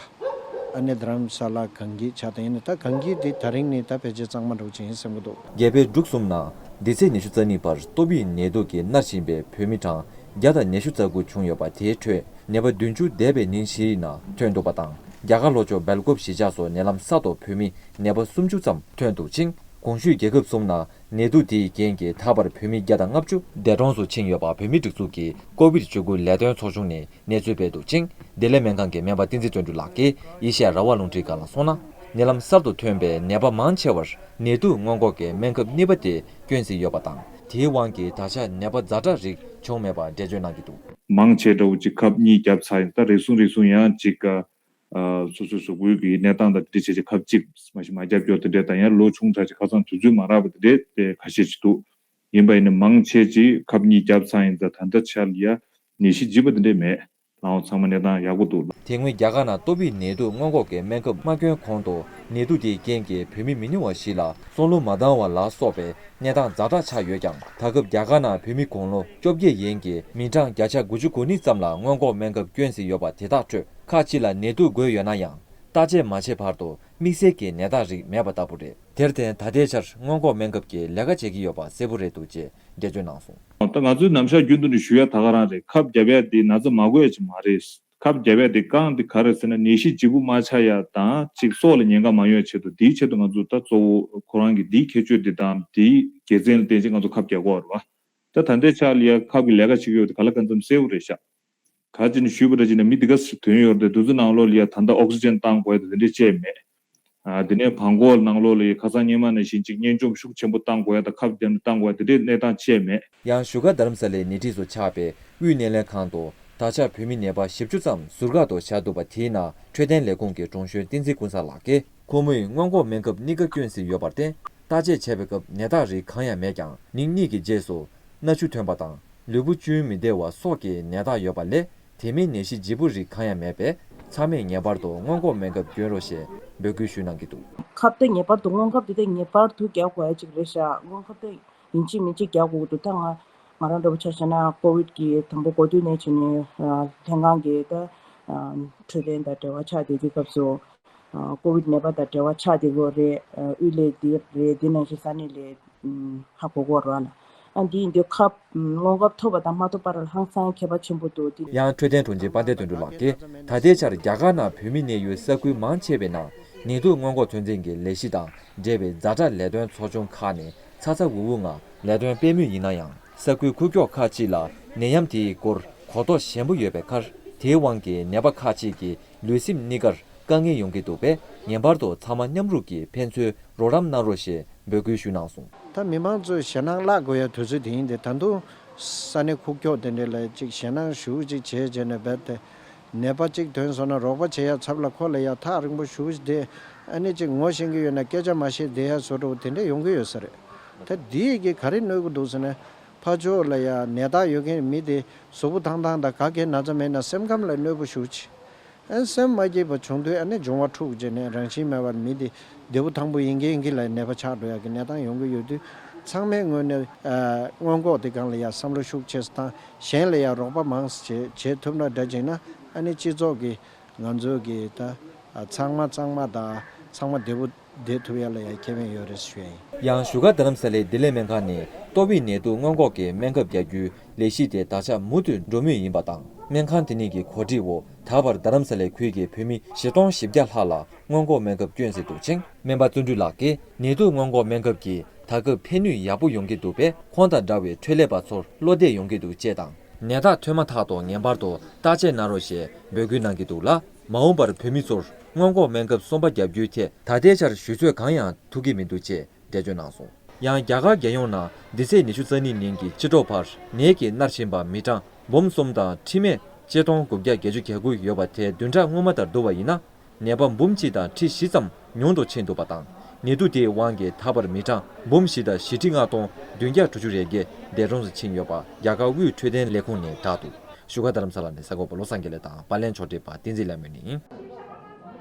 ཨ་ནི་རྡ་རམ་ས་ལ་གངས་སྐྱིད་ཆགས་བསྡད་ཡིན་ན། ད་གངས་སྐྱིད་དེ་ད་རིང་ནས་ད་ཕལ་ཆེར་གཙང་མ་འདྲ་བོ་ཅིག་ཡིན་བསམ་གྱི་འདུག་རྒྱལ་བོད་འབྲུག་གསུམ་ནང་འདི་ཚེས་ཉི་ཤུ་རྩ་གཉིས་བར་ཏོག་དབྱིབས་ནད་དུག་གིས་མནར་བཞིན་པའི་བོད་མི་གྲངས་བརྒྱ་དང་ཉི་ཤུ་རྩ་དགུ་བྱུང་ཡོད་པ། དེའི་ཁྲོད་ནད་པ་བདུན་ཅུ་འདས་པའི་ཉིན་བཞིའི་ནང་ཐོན་འདུག་པ་དང་། རྒྱ་གར་ལྷོ་ཕྱོགས་སྦེལ་ཀོབ་གཞིས་ཆགས་སུ་ནད་ལམ་གསར་དུ་བོད་མི་ནད་པ་སུམ་ཅུ་ཙམ་ཐོན་འདུག་ཅིང་། གོང་ཞུས་རྒྱལ་ཁབ་གསུམ་ནང་ནད་དུག་དེའི་རྐྱེན་གྱིས་ད་བར་བོད་མི་བརྒྱ་དང་ལྔ་བཅུ་འདས་གྲོངས་སུ་ཕྱིན་ཡོད་པ། བོད་མིའི་སྒྲིག་འཛུགས་ཀྱི་ཀོ་བིད་བཅུ་དགུ་ལས་དོན་ཚོགས་ཆུང་ནས་གནས་ཚུལ་སྤེལ་འདུག་ཅིང་། བདེ་ལེགས་སྨན་ཁང་གི་སྨན་པ་བསྟན་འཛིན་བརྩོན་འགྲུས་ལགས་ཀྱིས་ཨེ་ཤེ་ཡ་རང་དབང་རླུང་འཕྲིན་ཁང་ལ་གསུངས་ན། ནད་ལམ་གསར་དུ་ཐོན་པའི་ནད་པ་མང་ཆེ་བར་ནད་དུག་སྔོན་འགོག་གི་སྨན་ཁབ་གཉིས་པ་དེ་སྐྱོན་ཟིན་ཡོད་པ་དང་། དེའི་དབང་གིས་ད་ཆ་ནད་པ་ཛ་དྲག་རིགས་བྱུང་མེད་པ་འགྲེལ་བརྗོད་གནང་གི་འདུག་མང་ཆེ་འདྲ་བོ་ཅིག་ཁབ་གཉིས་བརྒྱབ་ཚར་ཡིན། ད་རེ་ཟུང་རེ་ཟུང་ཡང་ཅིག་ཨ། སོ་སོའི་གཟུགས་པོའི་གི་གནས་སྟངས་དང་དེ་འདྲ་བྱས་བྱས་ཁབ་གཅིག་མ་གཞི་མ་བརྒྱབ་ཀྱོག་དེ་འདྲས་དང་། ཡང་ལོ་ཆུང་དྲགས་ཅིག་ཁ་སང་དུས་ཚོད་མ་རག་པ་དེ་འདྲས་དེ་ཁ་ཤས་ཅིག་འདུག་ཡིན་པ་ཡིན་ན་མང་ཆེ་ཅིག་ཁབ་གཉིས་བརྒྱབ་ཚར་ཡིན་ཙང་། ད་ལྟ་ཆར་ལ་ཡ་ནད་གཞི་ལྗིད་པ་དེ་འདྲས་མེད། ལའང་ཚང་མ་གནས་སྟངས་ཡག་པོ་འདུག་དེ་སྔོན་རྒྱ་གར་ནང་ཏོག་དབྱིབས་ནད་དུག་སྔོན་འགོག་གི་སྨན་ཁབ་མ་བསྐྱོན་གོང་དུ་ནད་དུག་དེའི་རྐྱེན་གྱིས་བོད་མི་མི་ཉུང་བ་ཞིག་ལ་སྲོག་བླུ་མ་བཏང་བ་ལ་སོགས་པའི་གནས་སྟངས་ཛ་དྲག་ཆགས་ཡོད་ཀྱང་། ད་སྐབས་རྒྱ་གར་ནང་བོད་མི་དགུང་ལོ་བཅོ་བརྒྱད་ཡན་གྱི་མི་གྲངས་བརྒྱ་ཆ་དགུ་བཅུ་གོ་གཉིས་ཙམ་ལ་སྔོན་འགོག་སྨན་ཁབ་བསྐྱོན་ཟིན་ཡོད་པ། དེ་དག་ཁྲོད་ཁག་ཅིག་ལ་ནད་དུག་འགོས་ཡོད་ན་ཡང་། བརྟག་དཔྱད་མ་བྱས་བར་དུ་དམིགས་བསལ་གྱི་ནད་རྟགས་རིགས་མེད་པ་ལྟ་བུ་རེད། དེར་བརྟེན་ད་ལྟའི་ཆར་སྔོན་འགོག་སྨན་ཁབ་ཀྱིས་ལས་ཀ་བྱེད་ཀྱི་ཡོད་པ་གསལ་པོ་རེད་འདུག་ཅེས་འགྲེལ་བརྗོད་གནང་སོང་། ད་ང་ཚོའི་ནམ་ཞག་རྒྱུན་དུ་ནས་ཞུ་ཡ་ད་ག་རང་རེད། ཁབ་བརྒྱབ་ཡ་དེ་ན་ཚ་མ་འགོས་ཡ་ཅིག་མ་རེད། ཁབ་བརྒྱབ་ཡ་དེ་རྐང་དེ་ག་རེ་ཟེར་ན། ནད་གཞི་ལྗིད་པོ་མ་ཆགས་ཡ་དང་གཅིག་སྲོག་ལ་ཉེན་ཁ་མ་ཡོང་ཡ་ཆེད་དུ། དེའི་ཆེད་དུ་ང་ཚོ་ད་གཙོ་བོ་ཁོ་རང་གི་དེའི་ཁྱད་ཆོས་དེ་དང་དེའི་དགེ་མཚན་ལ་བརྟེན་བྱས་ང་ཚོ་ཁབ་རྒྱག་གི་ཡོད་རེད་བ། ད་ད་ལྟའི་ཆ་ལ་ཡ་ཁབ་ཀྱི་ལས་ཀ་བྱེད་ཀྱི་ཡོད་དེ་ག་ལ་གང་འཚམ་གསལ་པོ་རེད་ཤག་ག་ཅི་ནས་ཞུས་པ་རེད་ཅེ་ན། མི་འདི་ག་ཚོད་ཡོད་རེད། དུས་ཚོད་ནང་ལོགས་ལ་ཡ་ད་ལྟ་ཨོག་སི་ཅན་བཏང་དགོས་ཡ་དེ་འདྲས་བྱས་མེད། ཨ། དེ་ནས་བྲང་ཁོག་ནང་ལོགས་ལ་ཡ་ཁ་སང་སྔོན་མ་ནང་བཞིན་ཅིག་གཉན་འཇོམས་ཤུགས་ཆེན་པོ་བཏང་དགོས་ཡ་དང་ཁབ་བརྒྱབ་ནས་བཏང་དགོས་ཡ་དེ་འདྲས་གནས་སྟངས་བྱས་མེད། ཡང་བཞུགས་སྒར་རྡ་རམ་ས་ལའི་ནད་ཁྲིས་སུ་ཆགས་པའི་དབུས་སྣེ་ལེན་ཁང་དུ་ད་ཆ་བོད་མི་ནད་པ་བཞི་བཅུ་ཙམ་ཟུར་བཀག་ཏུ་བཞག་འདུག་པ། དེའི་ནང་འཕྲོད་བསྟེན་ལས་ཁུངས་ཀྱི་དྲུང་གཞོན་བསྟན་འཛིན་ཀུན་བཟང་ལགས་ཀྱིས། ཁོ་མོས་སྔོན་འགོག་སྨན་ཁབ་གཉིས་ཀ་བསྐྱོན་ཟིན་ཡོད་པར་བརྟེན། བརྟག་དཔྱད་བྱས་པའི་སྐབས་ནད་རྟགས་རིགས་གང་ཡང་མེད་ཀྱང་། ཉིན་གཉིས་ཀྱི་རྗེས་སུ་སྣ་ཆུ་ཐོན་པ་དང་། ལུས་པོ་ཅུང་མི་བདེ་བ་སོགས་ཀྱི་ནད་རྟགས་ཡོད་པ་ལས། དེ་མིན་ནད་གཞི་ལྗིད་པོ་རིགས་གང་ཡང་མེད་པས། ཚང་མས་ངེས་པར་དུ་སྔོན་འགོག་སྨན་ཁབ་སྐྱོན་རོགས་ཞེས་འབོད་སྐུལ་ཞུ་གནང་གི་འདུག་ཁབ་དེ་ངེས་པར་དུ་སྔོན་ཁབ་དེ་དེ་ངེས་པར་དུ་རྒྱག་དགོས་ཡ་ཅིག་རེད་ཤག་སྔོན་ཁབ་དེ་ཡིན་གཅིག་མིན་གཅིག་རྒྱག་དགོས་ཀྱི་འདུག་ད་ང་ང་རང་འདྲ་པོ་ཆ་བཞག་ན་ཀོ་ཝིད་ཀྱི་དང་པོ་འགོ་དུས་ནས་བྱས་ནས་ལྷན་ཁང་གི་ད་འཕྲོད་བསྟེན་དང་འབྲེལ་བ་ཆགས་བསྡད་དུས་སྐབས་སུ། ཨ། ཀོ་ཝིད་ནད་པ་དང་འབྲེལ་བ་ཆགས་བསྡད་ཀྱི་ཡོད་རེད། ཨ། དབུས་ལས་འདི་རེད། འདི་ནང་བཞིན་ས་གནས་ལས་ཧ་གོ་གི་ཡོད་རེད་བ་ལ། ཨ། འདི་ཡིན་དུས་ཁབ་སྔོན་ཁབ་ཐོབ་པ་དང་མ་ཐོབ་བར་ལ་ཧང་སང་ཁྱད་པར་ཆེན་པོ་འདུག་འདི། ཡང་འཕྲོད་བསྟེན་དྲུང་ཆེ་དཔལ་ལྡན་དོན་གྲུབ་ལགས་ཀྱིས། ད་ལྟའི་ཆར་རྒྱ་གར་ནང་བོད་མི་གནས་ཡུལ་ས་ཁུལ་མང་ཆེ་བའི་ནང་ནད་དུག་སྔོན་འགོག་ཚོད་འཛིན་གྱི་ལས་གཞི་དང་འབྲེལ་བའི་ཛ་དྲག་ལས་དོན་ཚོགས་ཆུང་ཁག་ནས་ཚ་ཚ་འུར་འུར་ངང་ལས་དོན་སྤེལ་མུས་ཡིན་ན་ཡང་། ས་ཁུལ་ཁུག་ཀྱོག་ཁག་ཅིག་ལ་ནད་ཡམས་དེའི་སྐོར་གོ་རྟོགས་ཞན་པོ་ཡོད་པའི་ཁར། དེའི་དབང་གིས་ནད་པ་ཁག་ཅིག་གི་ལུས་སེམས་གཉིས་ཀར་དཀའ་ངལ་ཡོང་གི་འདུག་པས། ངེས་པར་དུ་ཚང་མ་མཉམ་རུབ་ཀྱིས་ཕན་ཚུན་རོགས་རམ་གནང་རོགས་ཞེས་འབོད་སྐུལ་ཞུས་གནང་སོང་། ད་མི་མང་ཚོས་ཞེད་སྣང་བརླག་དགོས་ཡ་དུས་ཚོད་དེ་ཡིན་ཏེ། ད་དུང་ས་གནས་ཁུག་ཀྱོག་དེ་འདྲས་ལ་ཅིག་ཞེད་སྣང་ཞེ་པོ་ཅིག་བྱས་བྱས་ནས་རྦད་དེ་ནད་པ་ཅིག་ཐོན་སོང་ན་རོགས་པ་བྱེད་ཡ་ཚབ་ལ་ཁོ་ལ་ཡ་ཐག་རིང་པོ་ཞེ་པོ་ཅིག་བསྡད། ཨ་ནི་ཅིག་ངོ་ཤེས་ཀྱི་ཡོད་ན་སྐད་ཆ་མ་བཤད་བསྡད་ཡ་བཟོ་འདྲ་པོ་དེ་འདྲས་ཡོང་གི་ཡོད་ས་རེད། ད་འདི་ཡི་གེ་ག་རེ་གནོད་ཀྱི་འདུག་ཟེར་ན། ཕར་ཕྱོགས་ལ་ཡ་ནད་རྟགས་ཡོད་མཁན་མི་དེ་གཟུགས་པོ་ཐང་ཐང་དང་ག་གེ་ན་ཚ་མེད་ན་སེམས་ཁམས་ལ་གནོད་པོ་ཞེ་པོ་ཅིག་ཨ། སེམས་མ་སྐྱིད་པ་བྱུང་དུས་ཨ་ནི་འབྱུང་བ་འཁྲུགས་བྱས་ནས་རང་བཞིན་མེད་པར་མི་དེ་བདེ་པོ་ཐང་པོ་ཡིན་གྱི་ཡིན་གྱི་ལ་ནད་པ་ཆགས་འགྲོ་ཡག་གི་གནས་སྟངས་ཡོང་གི་ཡོད་དུས། ཚང་མའི་ངོས་ནས། ཨ། སྔོན་འགོག་དེ་སྒང་ལ་ཡ་བསམ་བློ་ཤུགས་ཆེ་ཙམ་བཏང་། གཞན་ལ་ཡ་རོགས་པ་མང་ཙམ་བྱེད་བྱེད་ཐུབ་ན་འདྲ་བྱས་ན། ཨ་ནི་སྤྱི་ཚོགས་ཀྱི་ང་ཚོ་གི་ད། ཨ། ཚང་མ་གཙང་མ་དང་ཚང་མ་བདེ་པོ་བསྡད་ཐུབ་ཡ་ལ་ཡ་ཁེ་ཕན་ཡོད་རེད་ཞུ་ཡ་ཡིན། ཡང་བཞུགས་སྒར་རྡ་རམ་ས་ལའི་བདེ་ལེགས་སྨན་ཁང་ནས་ཏོག་དབྱིབས་ནད་དུག་སྔོན་འགོག་གི་སྨན་ཁབ་རྒྱག་རྒྱུའི་ལས་གཞི་དེ་ད་ཆ་མུ་མཐུད་འགྲོ་མུས་ཡིན་པ་དང་། སྨན་ཁང་དེ་ནས་ཀྱི་གོ་སྒྲིག་འོག་ད་བར་རྡ་རམ་ས་ལའི་ཁུལ་གྱི་བོད་མི་བཞི་སྟོང་བཞི་བརྒྱ་ལྷག་ལ་སྔོན་འགོག་སྨན་ཁབ་བསྐྱོན་ཟིན་འདུག་ཅིང་། སྨན་པ་བརྩོན་འགྲུས་ལགས་ཀྱིས་ནད་དུག་སྔོན་འགོག་སྨན་ཁབ་ཀྱིས་ད་སྐབས་ཕན་ནུས་ཡག་པོ་ཡོང་གི་འདུག་པས། ཁོང་དང་འདྲ་བའི་འཕྲོད་ལས་པ་ཚོར་བློ་བདེ་ཡོང་གི་འདུག་ཅེས་དང་། ནད་རྟགས་ཐོན་མ་ཐག་ཏུ་ངེས་པར་དུ་བརྟག་དཔྱད་གནང་རོགས་ཞེས་འབོད་སྐུལ་གནང་གི་འདུག་ལ། མ་འོངས་པར་བོད་མི་ཚོར་སྔོན་འགོག་སྨན་ཁབ་གསུམ་པ་བརྒྱབ་རྒྱུའི་ཐད་ད་ལྟའི་ཆར་ཞུ་ཚོད་གང་ཡང་ཐུག་གི་མི་འདུག་ཅེས་འགྲེལ་བརྗོད་གནང་སོང་། ཡང་རྒྱ་གར་རྒྱལ་ཡོངས་ནང་འདི་ཚེས་ཉི་ཤུ་རྩ་གཉིས་ཉིན་གྱི་ཕྱི་དྲོ་བར་ནད་ཀྱིས་མནར་བཞིན་པ་མི་གྲངས་འབུམ་གསུམ་དང་ཁྲི་མེད་ཆིག་སྟོང་དགུ་བརྒྱ་བརྒྱད་ཅུ་གྱ་དགུ་ཡོད་པ་དེ་བདུན་ཕྲག་སྔོན་མ་ལྟར་བསྡུར་བ་ཡིན་ན། ནད་པ་འབུམ་གཅིག་དང་ཁྲི་བཞི་ཙམ་ཉུང་དུ་ཕྱིན་འདུག་པ་དང་། ནད་དུག་དེའི་དབང་གིས་ད་བར་མི་གྲངས་འབུམ་བཞི་དང་བཞི་ཁྲི་ལྔ་སྟོང་བདུན་བརྒྱ་དྲུག་ཅུ་རེ་བརྒྱད་འདས་གྲོངས་སུ་ཕྱིན་ཡོད་པ་རྒྱ་གར་དབུས་འཕྲོད་བསྟེན་ལས་ཁུངས་ནས་བསྒྲགས་འདུག་བཞུགས་སྒར་རྡ་རམ་ས་ལ་ནས་གསར་འགོད་པ་བློ་བཟང་དགེ་ལེགས་དང་པར་ལེན་ཕྱོགས་སྒྲིག་པ་བསྟན་འཛིན་ལྷ་མོ་ཡིན།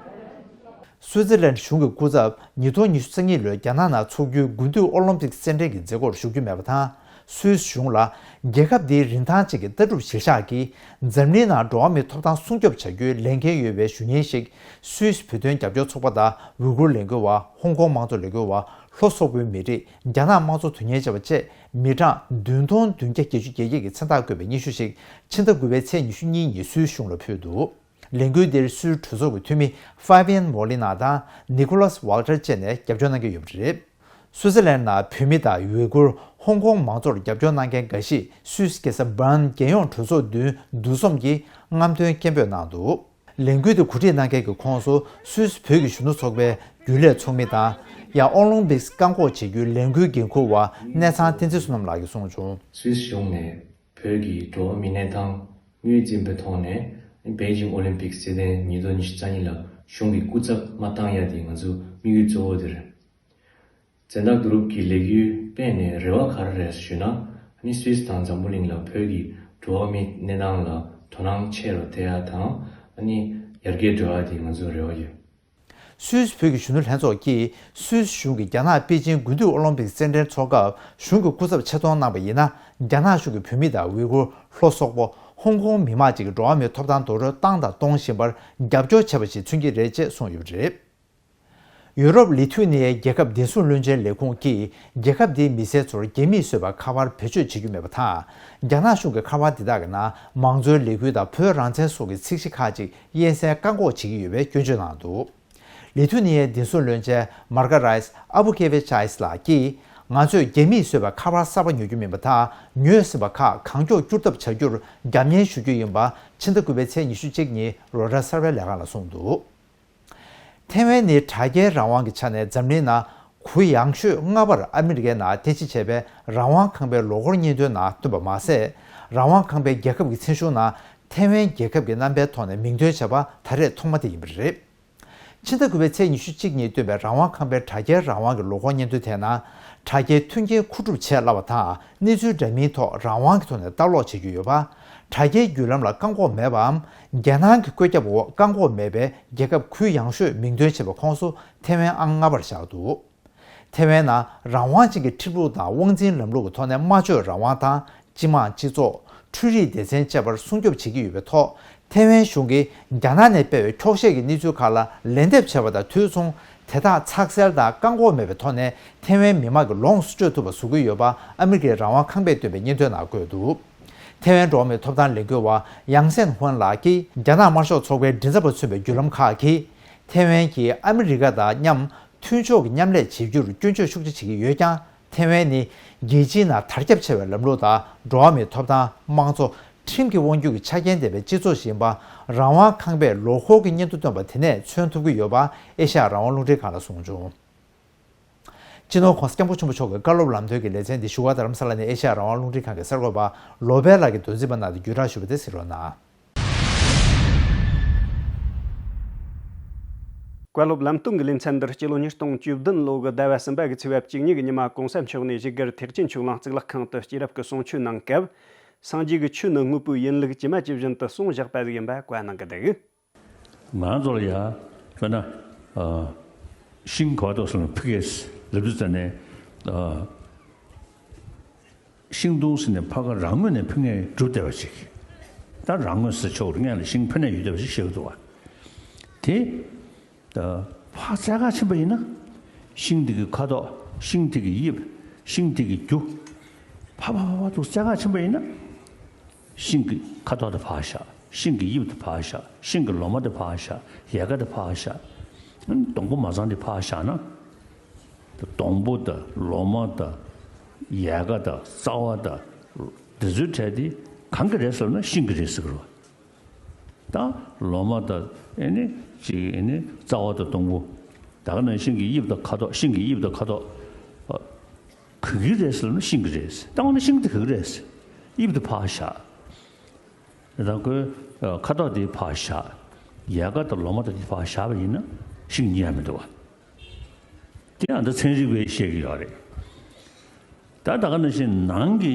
སུའུ་ཙི་ལན་གཞུང་གི་སྐུ་ཚབ་ཉིས་སྟོང་ཉི་ཤུ་རྩ་གཉིས་ལོའི་རྒྱ་ནག་ནང་འཚོགས་རྒྱུའི་དགུན་དུས་ཨོ་ལིམ་པིག་རྩེད་འགྲན་གྱི་མཛད་སྒོར་ཞུགས་རྒྱུ་མེད་པ་དང་། སུད་སི་གཞུང་ལ་རྒྱལ་ཁབ་འདིའི་རིན་ཐང་ཅན་གྱི་ལྟ་གྲུབ་གཞིར་བཞག་གིས་འཛམ་གླིང་ནང་འགྲོ་བ་མིའི་ཐོབ་ཐང་སྲུང་སྐྱོབ་བྱ་རྒྱུའི་ལས་འགན་ཡོད་པའི་ཞུ་སྙན་ཞིག་སུད་སི་བོད་དོན་རྒྱབ་སྐྱོར་ཚོགས་པ་དང་ཝུ་གུར་ལས་འགུལ་བ། ཧོང་ཀོང་དམངས་གཙོ་ལས་འགུལ་བ། ལྷོ་སོག་པོའི་མི་རིགས། རྒྱ་ནག་དམངས་གཙོ་དོན་གཉེར་བཅས་པ་བཅས་མི་གྲངས་བདུན་སྟོང་བདུན་བརྒྱ་བརྒྱད་ཅུ་གྱ་བརྒྱད་ཀྱི་མཚན་རྟགས་བཀོད་པའི་སྙན་ཞུ་ཞིག་ཕྱི་ཟླ་དགུ་པའི་ཚེས་ཉི་ཤུ་གཉིས་ཉིན་སུད་སི་གཞུང་ལ་ཕུལ་འདུག་ལས་འགུལ་འདིར་སུད་སི་གྲོས་ཚོགས་ཀྱི་འཐུས་མི་ཧྥ་བྷི་ཡན་མོ་ལི་ན་དང་ནི་ཀོ་ལཱས་ཝལ་ཏར་བཅས་ནས་རྒྱབ་སྐྱོར་གནང་གི་ཡོད་པ་རེད། སུའུ་ཙི་ལན་ནང་བོད་མི་དང་ཡུ་གུར། ཧོང་ཀོང་མང་གཙོར་རྒྱབ་སྐྱོར་གནང་མཁན་འགའ་ཞིག་སུད་སི་རྒྱལ་ས་བྷརན་རྒྱལ་ཡོངས་གྲོས་ཚོགས་མདུན་འདུ་འཛོམས་ཀྱིས་རྔམ་སྟོན་སྐད་འབོད་གནང་འདུག་ལས་འགུལ་དེ་གོ་སྒྲིག་གནང་མཁན་གྱི་ཁོངས་སུ་སུད་སི་བོད་ཀྱི་གཞོན་ནུ་ཚོགས་པའི་རྒྱུན་ལས་ཚོགས་མི་དང་། ཡང་ཨོ་ལིམ་པིག་བཀག་འགོག་བྱེད་རྒྱུའི་ལས་འགུལ་འགན་འཁུར་བ་གནས་ཚང་བསྟན་འཛིན་བསོད་ནམས་ལགས་ཀྱིས་གསུངས་བྱུང་། སུད་སི་གཞུང་ནས་བོད་ཀྱི་འགྲོ་བ་མིའི་གནས་སྟངས་དངོས་འཛིན་པའི་ཐོག་ནས་པེ་ཅིང་ཨོ་ལིམ་པིག་རྩེད་འགྲན་ཉིས་སྟོང་ཉི་ཤུ་རྩ་གཉིས་ལ་གཞུང་གི་སྐུ་ཚབ་མ་བཏང་ཡ་དེ་ང་ཚོ་དམིགས་ཡུལ་གཙོ་བོ་དེ་རེད། བཙན་བདག་བསྡུ་རུབ་ཀྱི་ལས་འགུལ་སྤེལ་ནས་རེ་བ་ག་རེ་རེད་ཞུས་ན། ཨ་ནི་སུད་སི་དང་འཛམ་བུ་གླིང་ལ་བོད་ཀྱི་འགྲོ་བ་མིའི་གནས་སྟངས་ལ་དོ་སྣང་ཆེ་རུ་ཐེབས་ཡ་དང་། ཨ་ནི་ཡར་རྒྱས་འགྲོ་ཡ་དེ་ང་ཚོའི་རེ་བ་ཡོད། སུད་སི་བོད་ཀྱི་གཞོན་ནུ་ལྷན་ཚོགས་ཀྱིས་སུད་སི་གཞུང་གིས་རྒྱ་ནག་པེ་ཅིང་དགུན་དུས་ཨོ་ལིམ་པིག་རྩེད་འགྲན་འཚོགས་སྐབས་གཞུང་གི་སྐུ་ཚབ་ཆེད་གཏོང་གནང་པ་ཡིན་ན། རྒྱ་ནག་གཞུང་གིས་བོད་མི་དང་ཝུའི་གུར། ལྷོ་སོག་པོ། ཧོང་ཀོང་མི་དམངས་བཅས་ཀྱི་འགྲོ་བ་མིའི་ཐོབ་ཐང་རྡོག་རོལ་བཏང་དང་གཏོང་བཞིན་པར་རྒྱབ་སྐྱོར་བྱས་པ་ཞིག་མཚོན་གྱི་རེད་ཅེས་གསུངས་ཡོད་པ་རེད། ཡུ་རོབ་ལི་ཐུ་ནི་ཡའི་རྒྱལ་ཁབ་བདེ་སྲུང་བློན་ཆེན་ལས་ཁུངས་ཀྱིས་རྒྱལ་ཁབ་དེའི་མི་སེར་ཚོར་རྒྱ་མིས་བཟོས་པ་ཁ་པར་བེད་སྤྱོད་བྱེད་རྒྱུ་མེད་པ་དང་། རྒྱ་ནག་གཞུང་གི་ཁ་པར་འདི་དག་གི་ནང་མང་གཙོའི་ལས་འགུལ་དང་བོད་རང་བཙན་སོགས་ཀྱི་ཚིག་གཞི་ཁག་ཅིག་དབྱེ་གསལ་བཀག་འགོག་བྱེད་ཀྱི་ཡོད་པའི་སྐྱོན་བརྗོད་གནང་འདུག་ལི་ཐུ་ནི་ཡའི་བདེ་སྲུང་བློན་ཆེན་མར་ཀ་རེས་ཨ་བུ་ཀེ་ཝེ་ཆའེ་སི་ལགས་ཀྱིས། ང་ཚོས་རྒྱ་མིས་བཟོས་པའི་ཁ་པར་གསར་པ་ཉོ་རྒྱུ་མིན་པ་དང་། ཉོས་ཟིན་པ་ཁག་གང་མགྱོགས་བསྐྱུར་ཐབས་བྱ་རྒྱུར་རྒྱབ་གཉེར་ཞུ་རྒྱུ་ཡིན་པ། ཕྱི་ཟླ་དགུ་པའི་ཚེས་ཉི་ཤུ་གཅིག་ཉིན་རོའི་ཊར་གསར་པའི་ལས་ཁང་ལ་གསུངས་འདུག་ཐེ་ཝན་ནི་དྲ་རྒྱའི་རང་དབང་གི་ཆ་ནས་འཛམ་གླིང་ནང་གུ་ཡངས་ཤོས་ལྔ་པར་ཨ་མི་རི་ཀའི་ནང་རྟེན་གཞི་བྱས་པའི་རང་དབང་ཁང་པའི་ལོ་འཁོར་སྙན་ཐོའི་ནང་བཏོན་པ་མ་ཟད། རང་དབང་ཁང་པའི་རྒྱལ་ཁབ་ཀྱི་མཚན་གཞུང་ནང་ཐེ་ཝན་རྒྱལ་ཁབ་ཀྱི་རྣམ་པའི་ཐོག་ནས་མིང་འདོན་བྱས་པ་ད་རེས་ཐོག་མ་དེ་ཡིན་པ་རེད། ཕྱི་ཟླ་དགུ་པའི་ཚེས་ཉི་ཤུ་གཅིག་ཉིན་བཏོན་པའི་རང་དབང་ཁང་པའི་དྲ་རྒྱའི་རང་དབང་གི་ལོ་འཁོར་སྙན་ཐོའི་ཐད་ན། དྲ་རྒྱའི་མཐུན་རྐྱེན་མཁོ་སྒྲུབ་བྱེད་སླ་བ་དང་། གནས་ཚུལ་འདྲ་མིན་ཐོག་རང་དབང་གི་ཐོག་ནས་ལྟ་ཀློག་བྱེད་རྒྱུ་ཡོད་པ། དྲ་རྒྱའི་བརྒྱུད་ལམ་ལ་བཀག་འགོག་མེད་པའམ། རྒྱལ་ནང་གི་བཀོད་ཁྱབ་འོག་བཀག་འགོག་མེད་པའི་རྒྱལ་ཁབ་གུ་ཡངས་ཤོས་མིང་འདོན་བྱེད་པའི་ཁོངས་སུ་ཐེ་ཝན་ཨང་ལྔ་པར་བཞག་འདུག་ཐེ་ཝན་ནང་རང་དབང་ཅན་གྱི་ཁྲིམས་ལུགས་དང་དབང་འཛིན་ལམ་ལུགས་ཀྱི་ཐོག་ནས་སྨྲ་བརྗོད་རང་དབང་དང་། སྤྱི་དམངས་སྤྱི་ཚོགས། འཕྲུལ་རིག་སྡེ་ཚན་བཅས་པར་སྲུང་སྐྱོབ་བྱེད་ཀྱི་ཡོད་པའི་ཐོག་ཐེ་ཝན་གཞུང་གིས་རྒྱ་ནག་ནས་སྤེལ་བའི་འཁྱོག་བཤད་ཀྱི་གནས་ཚུལ་ཁག་ལ་ལན་འདེབས་བྱས་པ་དང་དུས་མཚུངས། དེ་དག་ཚགས་གསལ་དང་བཀག་འགོག་མེད་པའི་ཐོག་ནས་ཐེ་ཝན་མི་མང་གི་ལོངས་སུ་སྤྱོད་ཐུབ་པ་བཟོ་གི་ཡོད་པ་ཨ་མི་རི་ཀའི་རང་དབང་ཁང་པས་བཏོན་པའི་སྙན་ཐོའི་ནང་བཀོད་འདུག་ཐེ་ཝན་འགྲོ་བ་མིའི་ཐོབ་ཐང་ལས་འགུལ་བ་ཡང་སན་ཧུན་ལགས་ཀྱིས། རྒྱ་ནག་དམར་ཤོག་ཚོགས་པའི་མགྲིན་ཚབ་པ་མཚོན་པའི་བརྒྱུད་ལམ་ཁག་གིས། ཐེ་ཝན་གྱིས་ཨ་མི་རི་ཀ་དང་མཉམ་མཐུན་ཕྱོགས་ཀྱི་མཉམ་ལས་བྱེད་རྒྱུར་སྐྱོན་བརྗོད་ཤུགས་ཆེ་བྱེད་ཀྱི་ཡོད་ཀྱང་། ཐེ་ཝན་ནི་རྒྱལ་སྤྱིའི་ནང་དར་ཁྱབ་ཆེ་བའི་ལམ་ལུགས་དང་། འགྲོ་བ་མིའི་ཐོབ་ཐང་། དམངས་གཙོ། ཁྲིམས་ཀྱི་དབང་སྒྱུར་གྱི་ཆ་རྐྱེན་ལྡན་པའི་སྤྱི་ཚོགས་ཤིག་ཡིན་པ། རང་དབང་ཁང་པས་ལོ་འཁོར་གྱི་སྙན་ཐོ་བཏོན་པ་དེ་ནས་མཚོན་ཐུབ་ཀྱི་ཡོད་པ་ཨེ་ཤ་ཡ་རང་དབང་རླུང་འཕྲིན་ཁང་ལ་གསུངས་བྱུང་། སྤྱི་ནོར་༧གོང་ས་༧སྐྱབས་མགོན་ཆེན་པོ་མཆོག་གི་བཀའ་སློབ་ལམ་སྟོན་གྱི་ལེ་ཚན་འདི་བཞུགས་སྒར་རྡ་རམ་ས་ལ་ནས་ཨེ་ཤ་ཡ་རང་དབང་རླུང་འཕྲིན་ཁང་གི་གསར་འགོད་པ་ལོ་པད་ལགས་ཀྱིས་མདོ་འཛིན་པ་གནང་སྟེ་བརྒྱུད་བསྒྲགས་ཞུས་པ་དེ་གཟིགས་རོགས་གནང་། བཀའ་སློབ་ལམ་སྟོན་གྱི་ལེ་ཚན་འདིར་སྤྱི་ལོ་ཉིས་སྟོང་བཅུ་བདུན་ལོ་གི་ཟླ་བ་གསུམ་པ་གི་ཚེས་པ་བཅུ་གཉིས་ཀྱི་ཉི་མ་གོང་ས་མཆོག་ནས་བཞུགས་སྒར་ཐེག་ཆེན་ཆོས་གླིང་གཙུག་ལག་ཁང་དུ་སྐྱེས་རབས་ཀྱི་གསུང་ཆོས་གནང་སྐབས། སངས་རྒྱས་ཀྱི་ཆོས་ནི་དངོས་པོའི་ཡིན་ལུགས་ཇི་མ་ཇི་བཞིན་དུ་གསུངས་བཞག་པ་ཞིག་ཡིན་པ་བཀའ་གནང་གི་འདུག་ང་རང་ཚོ་ལ་ཡ། དཔེར་ན། ཨ། ཤིང་གོ་ཏོ་སོང་ཕི་གེས་ལབ་དུས་ཙ་ནས། ཨ། ཤིང་སྡོང་ཟེར་ནས་ཕ་ག་རང་ངོས་ནས་ཕུལ་མཁན་གྲུབ་བསྡད་པ་ཅིག་ད་རང་ངོས་ཟེར་ཆོག་རེད། སྔོན་ལ་ཤིང་ཕུལ་ནས་ཡོད་བསྡད་པ་ཅིག་བཤད་ཀྱི་འདུག་བ། དེ། ཕར་རྩེ་གར་ཕྱིན་པ་ཡིན་ན། ཤིང་དེ་གི་ཁ་དོག་ཤིང་དེ་གི་དབྱིབས། ཤིང་དེ་གི་རྒྱུ། ཕ་ཕ་ཕ་ཕ་འདུག་རྩེ་གར་ཕྱིན་པ་ཡིན་ན། ཤིང་གི་ཁ་དོག་དེ་ཕར་བཞག་ཤིང་གི་དབྱིབས་དེ་ཕར་བཞག་ཤིང་གི་ལོ་མ་དེ་ཕར་བཞག་ཡལ་ག་དེ་ཕར་བཞག་སྡོང་པོ་མ་ཚང་དེ་ཕར་བཞག་ན། སྡོང་པོ་དང་ལོ་མ་དང་། ཡལ་ག་དང་རྩ་བ་དང་། འདི་ཚོའི་གྲས་དེ་གང་གི་རེད་ཟེར་ན་ཤིང་གི་རེད་ཟེར་གི་རེད། ད་ལོ་མ་དང་ཨེ་ནི་ཅིག་ཨེ་ནི་རྩ་བ་དང་སྡོང་པོ། ད་ག་ནང་བཞིན་གྱི་དབྱིབས་དང་ཁ་དོག་ཤིང་གི་དབྱིབས་དང་ཁ་དོག་ཨ། ག་གི་རེད་ཟེར་ན་ཤིང་གི་རེད། ད་འོ་ན་ཤིང་དེ་ག་གི་རེད། དབྱིབས་དེ་ཕར་བཞག་ད་ཁོའི་ཁ་དོག་དེ་ཕར་བཞག་ཡལ་ག་དང་ལོ་མ་དང་དེ་ཕར་བཞག་པ་ཡིན་ན་ཤིང་རྙེད་ཡ་མི་འདུག་བ། དེ་ཡང་འདི་ཚན་རིག་པས་བཤད་ཀྱི་ཡོད་རེད། ད་ད་ག་ནང་བཞིན་ནང་གི་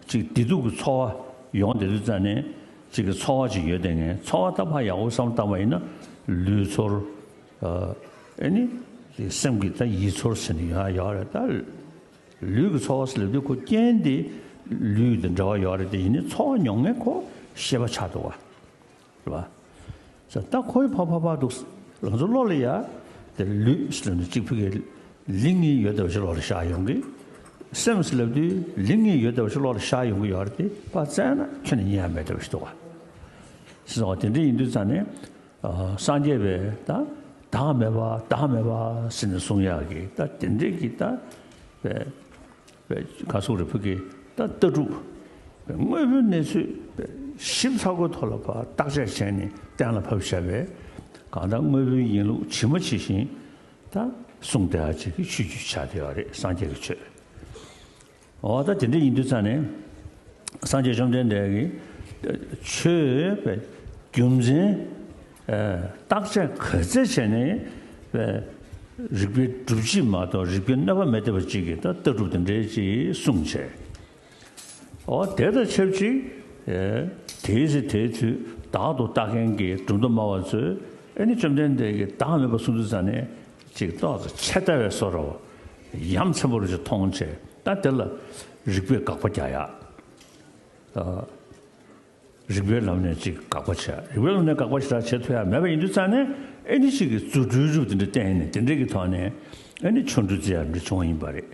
ཅིག་བདེ་སྡུག་གི་ཚོར་བ་ཡོང་བསྡད་དུས་ཙ་ནས་ཅིག་གི་ཚོར་བ་ཅིག་ཡོད་བསྡད་མཁན་ཚོར་བ་ད་ཕར་ཡག་པོ་བསམ་བློ་བཏང་བ་ཡིན་ན་ལུས་ཚོར། ཨ་ནི་སེམས་ཀྱི་ད་ཡིད་ཚོར་ཟེར་ནས་ཡོད་ཡོད་རེད། ད་ལུས་ཀྱི་ཚོར་བ་ཟེར་ལབ་དུས་ཁོ་རྐྱེན་དེ་ལུས་དང་འབྲེལ་བ་ཡོད་རེད། དེ་ཡིན་ནའི་ཚོར་བ་མྱོང་མཁན་ཁོ་ཤེས་པ་ཆགས་འདུག་བ། རེད་བ། ད་ཁོའི་ཕ་ཕ་ཕ་འདུག་ང་ཚོ་བློ་ལ་ཡ། དེ་ལུས་ཟེར་ནས་གཅིག་ཕ་གིའི་ལིང་ངེ་ཡོད་བསྡད་པ་ཞིག་བློ་ལ་ཤར་ཡོང་གི་སེམས་ཟེར་ལབ་དུས་ལིང་ངེ་ཡོད་བསྡད་པ་ཞིག་བློ་ལ་ཤར་ཡོང་གི་ཡོད་རེད། དེ་ཕར་བཙལ་ན་ཁྱོན་ནས་རྙེད་ཡ་མེད་བསྡད་པ་ཞིག་འདུག་བ། ཟེར་བ་དེ་འདྲ་ཡིན་དུས་ཙང་ནས། ཨ། སངས་རྒྱས་པས་ད་བདག་མེད་པ་བདག་མེད་པ་ཟེར་ནས་གསུང་ཡག་གི་ད་དེ་འདྲས་ཀྱི་ད་བས། བས་ག་སོག་རི་ཕུ་གི་ད་ལྟ་གྲུབ། བས་དངོས་པོའི་གནས་ཚུལ་བས་ཞིབ་ཚགས་པོའི་ཐོག་ལ་ཕར་བརྟག་དཔྱད་བྱས་ནས་གཏན་ལ་ཕབ་བཞག་པས་གང་ལྟར་དངོས་པོའི་ཡིན་ལུགས་ཇི་མ་ཇི་བཞིན་ད་གསུངས་བསྡད་ཡག་ཅིག་གི་ཆོས་བརྒྱུད་ཆགས་བསྡད་ཡོད་རེད། སངས་རྒྱས་ཀྱི་ཆོས། འོ་ད་དེ་འདྲ་ཡིན་དུས་ཙང་ནས་སངས་རྒྱས་བཅོམ་ལྡན་འདས་ཀྱིས་ཆོས་པའི་རྒྱུ་མཚན་བརྟག་དཔྱད་ག་ཚད་བྱས་ནས་རིགས་པའི་སྒྲུབ་བྱེད་མ་གཏོགས་རིགས་པའི་གནོད་པ་མི་བསྟན་པ་ཅིག་གིས་ད་ལྟ་གྲུབ་དེ་འདྲའི་ཅིག་གསུངས་བྱས། འོ་དེ་དང་ཆབས་ཅིག་དེའི་ཚེ་དེའི་དུས་བདག་ཏུ་བལྟ་མཁན་གྱི་གྲུབ་མཐའ་སྨྲ་བ་ཚོས་ཨེ་ནི་བཅོམ་ལྡན་འདས་ཀྱིས་བདག་མེད་པ་གསུངས་དུས་ཙང་ནས་ཅིག་ཏོག་ཙམ་ཆད་ལྟ་བའི་བཟོ་འདྲ་བོ་ཡ་མཚན་པོ་རུ་ཅིག་མཐོང་བྱས། ད་དེ་ལ་རིགས་པས་དགག་པ་རྒྱག་ཡག་ཨ། རིགས་པའི་ལམ་ནས་ཅིག་དགག་པ་བྱས། རིགས་པའི་ལམ་ནས་དགག་པ་ཞེ་དྲག་བྱེད་ཐུབ་ཡ་མེད་པ་ཡིན་དུས་ཙང་ནས། ཨེ་ནི་ཞིག་གི་རྫུ་འཕྲུལ་རུབ་དེ་འདྲ་བསྟན་ནས། དེ་འདྲའི་གི་ཐོག་ནས་ཨེ་ནི་ཆོ་འཕྲུལ་རྩེ་ཡ་འདྲ་བྱུང་ཡིན་པ་རེད།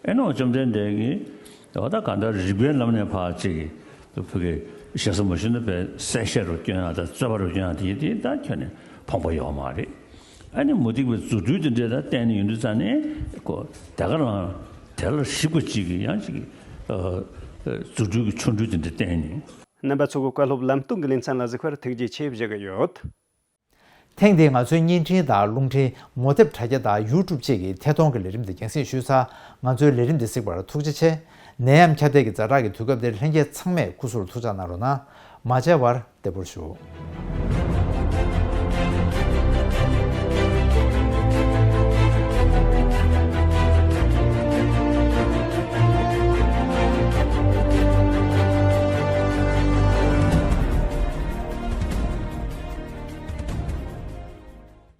ཨེ་ནི་འོ་བཅོམ་ལྡན་འདས་ཀྱིས་འོ་ད་གང་ལྟར་རིགས་པའི་ལམ་ནས་ཕར་ཅིག་གི་བུ་གའི་ཞེ་ས་མ་ཞུ་ན་པའི་གསལ་བཤད་རུ་སྐྱོན་ཡ་དང་རྩོད་པ་རུ་སྐྱོན་ཡ་དེ་ཡིན་དེ་ད་ཁྱོན་ནས་ཕོངས་པ་ཡོད་མ་རེད། ཨ་ནི་མུ་སྟེགས་པའི་རྫུ་འཕྲུལ་དེ་འདྲས་ད་བསྟན་ནས་ཡོང་དུས་ཙང་ནས་ཁོ་དེ་ག་རང་དེ་ལ་ཞིབ་པ་ཅིག་གིས་ཡང་ཅིག་གི་རྫུ་འཕྲུལ་གྱི་ཆོ་འཕྲུལ་དེ་འདྲས་བསྟན་ནས། རྣམ་པ་ཚོ་གི་བཀའ་སློབ་ལམ་སྟོན་གྱི་ལེ་ཚན་ལ་གཟིགས་པར་ཐུགས་རྗེ་ཆེ་ཞུ་གི་ཡོད། ཐེངས་འདིའི་ང་ཚོའི་བརྙན་འཕྲིན་དང་རླུང་འཕྲིན། ངོ་དེབ་དྲ་རྒྱ་དང་ཡུ་ཊུབ་བཅས་ཀྱི་ཐད་གཏོང་གི་ལས་རིམ་འདི་རྒྱང་སྲིང་ཞུས་ཚར། ང་ཚོའི་ལས་རིམ་འདི་གཟིགས་པར་ཐུགས་རྗེ་ཆེ། ནད་ཡམས་ཁྱབ་གདལ་གྱི་ཛ་དྲག་གི་དུས་སྐབས་འདིར་ལྷན་རྒྱས་ཚང་མས་སྐུ་གཟུགས་ལ་ཐུགས་ཅག་གནང་རོགས་གནང་། མ་མཇལ་བར་བདེ་པོར་བཞུགས།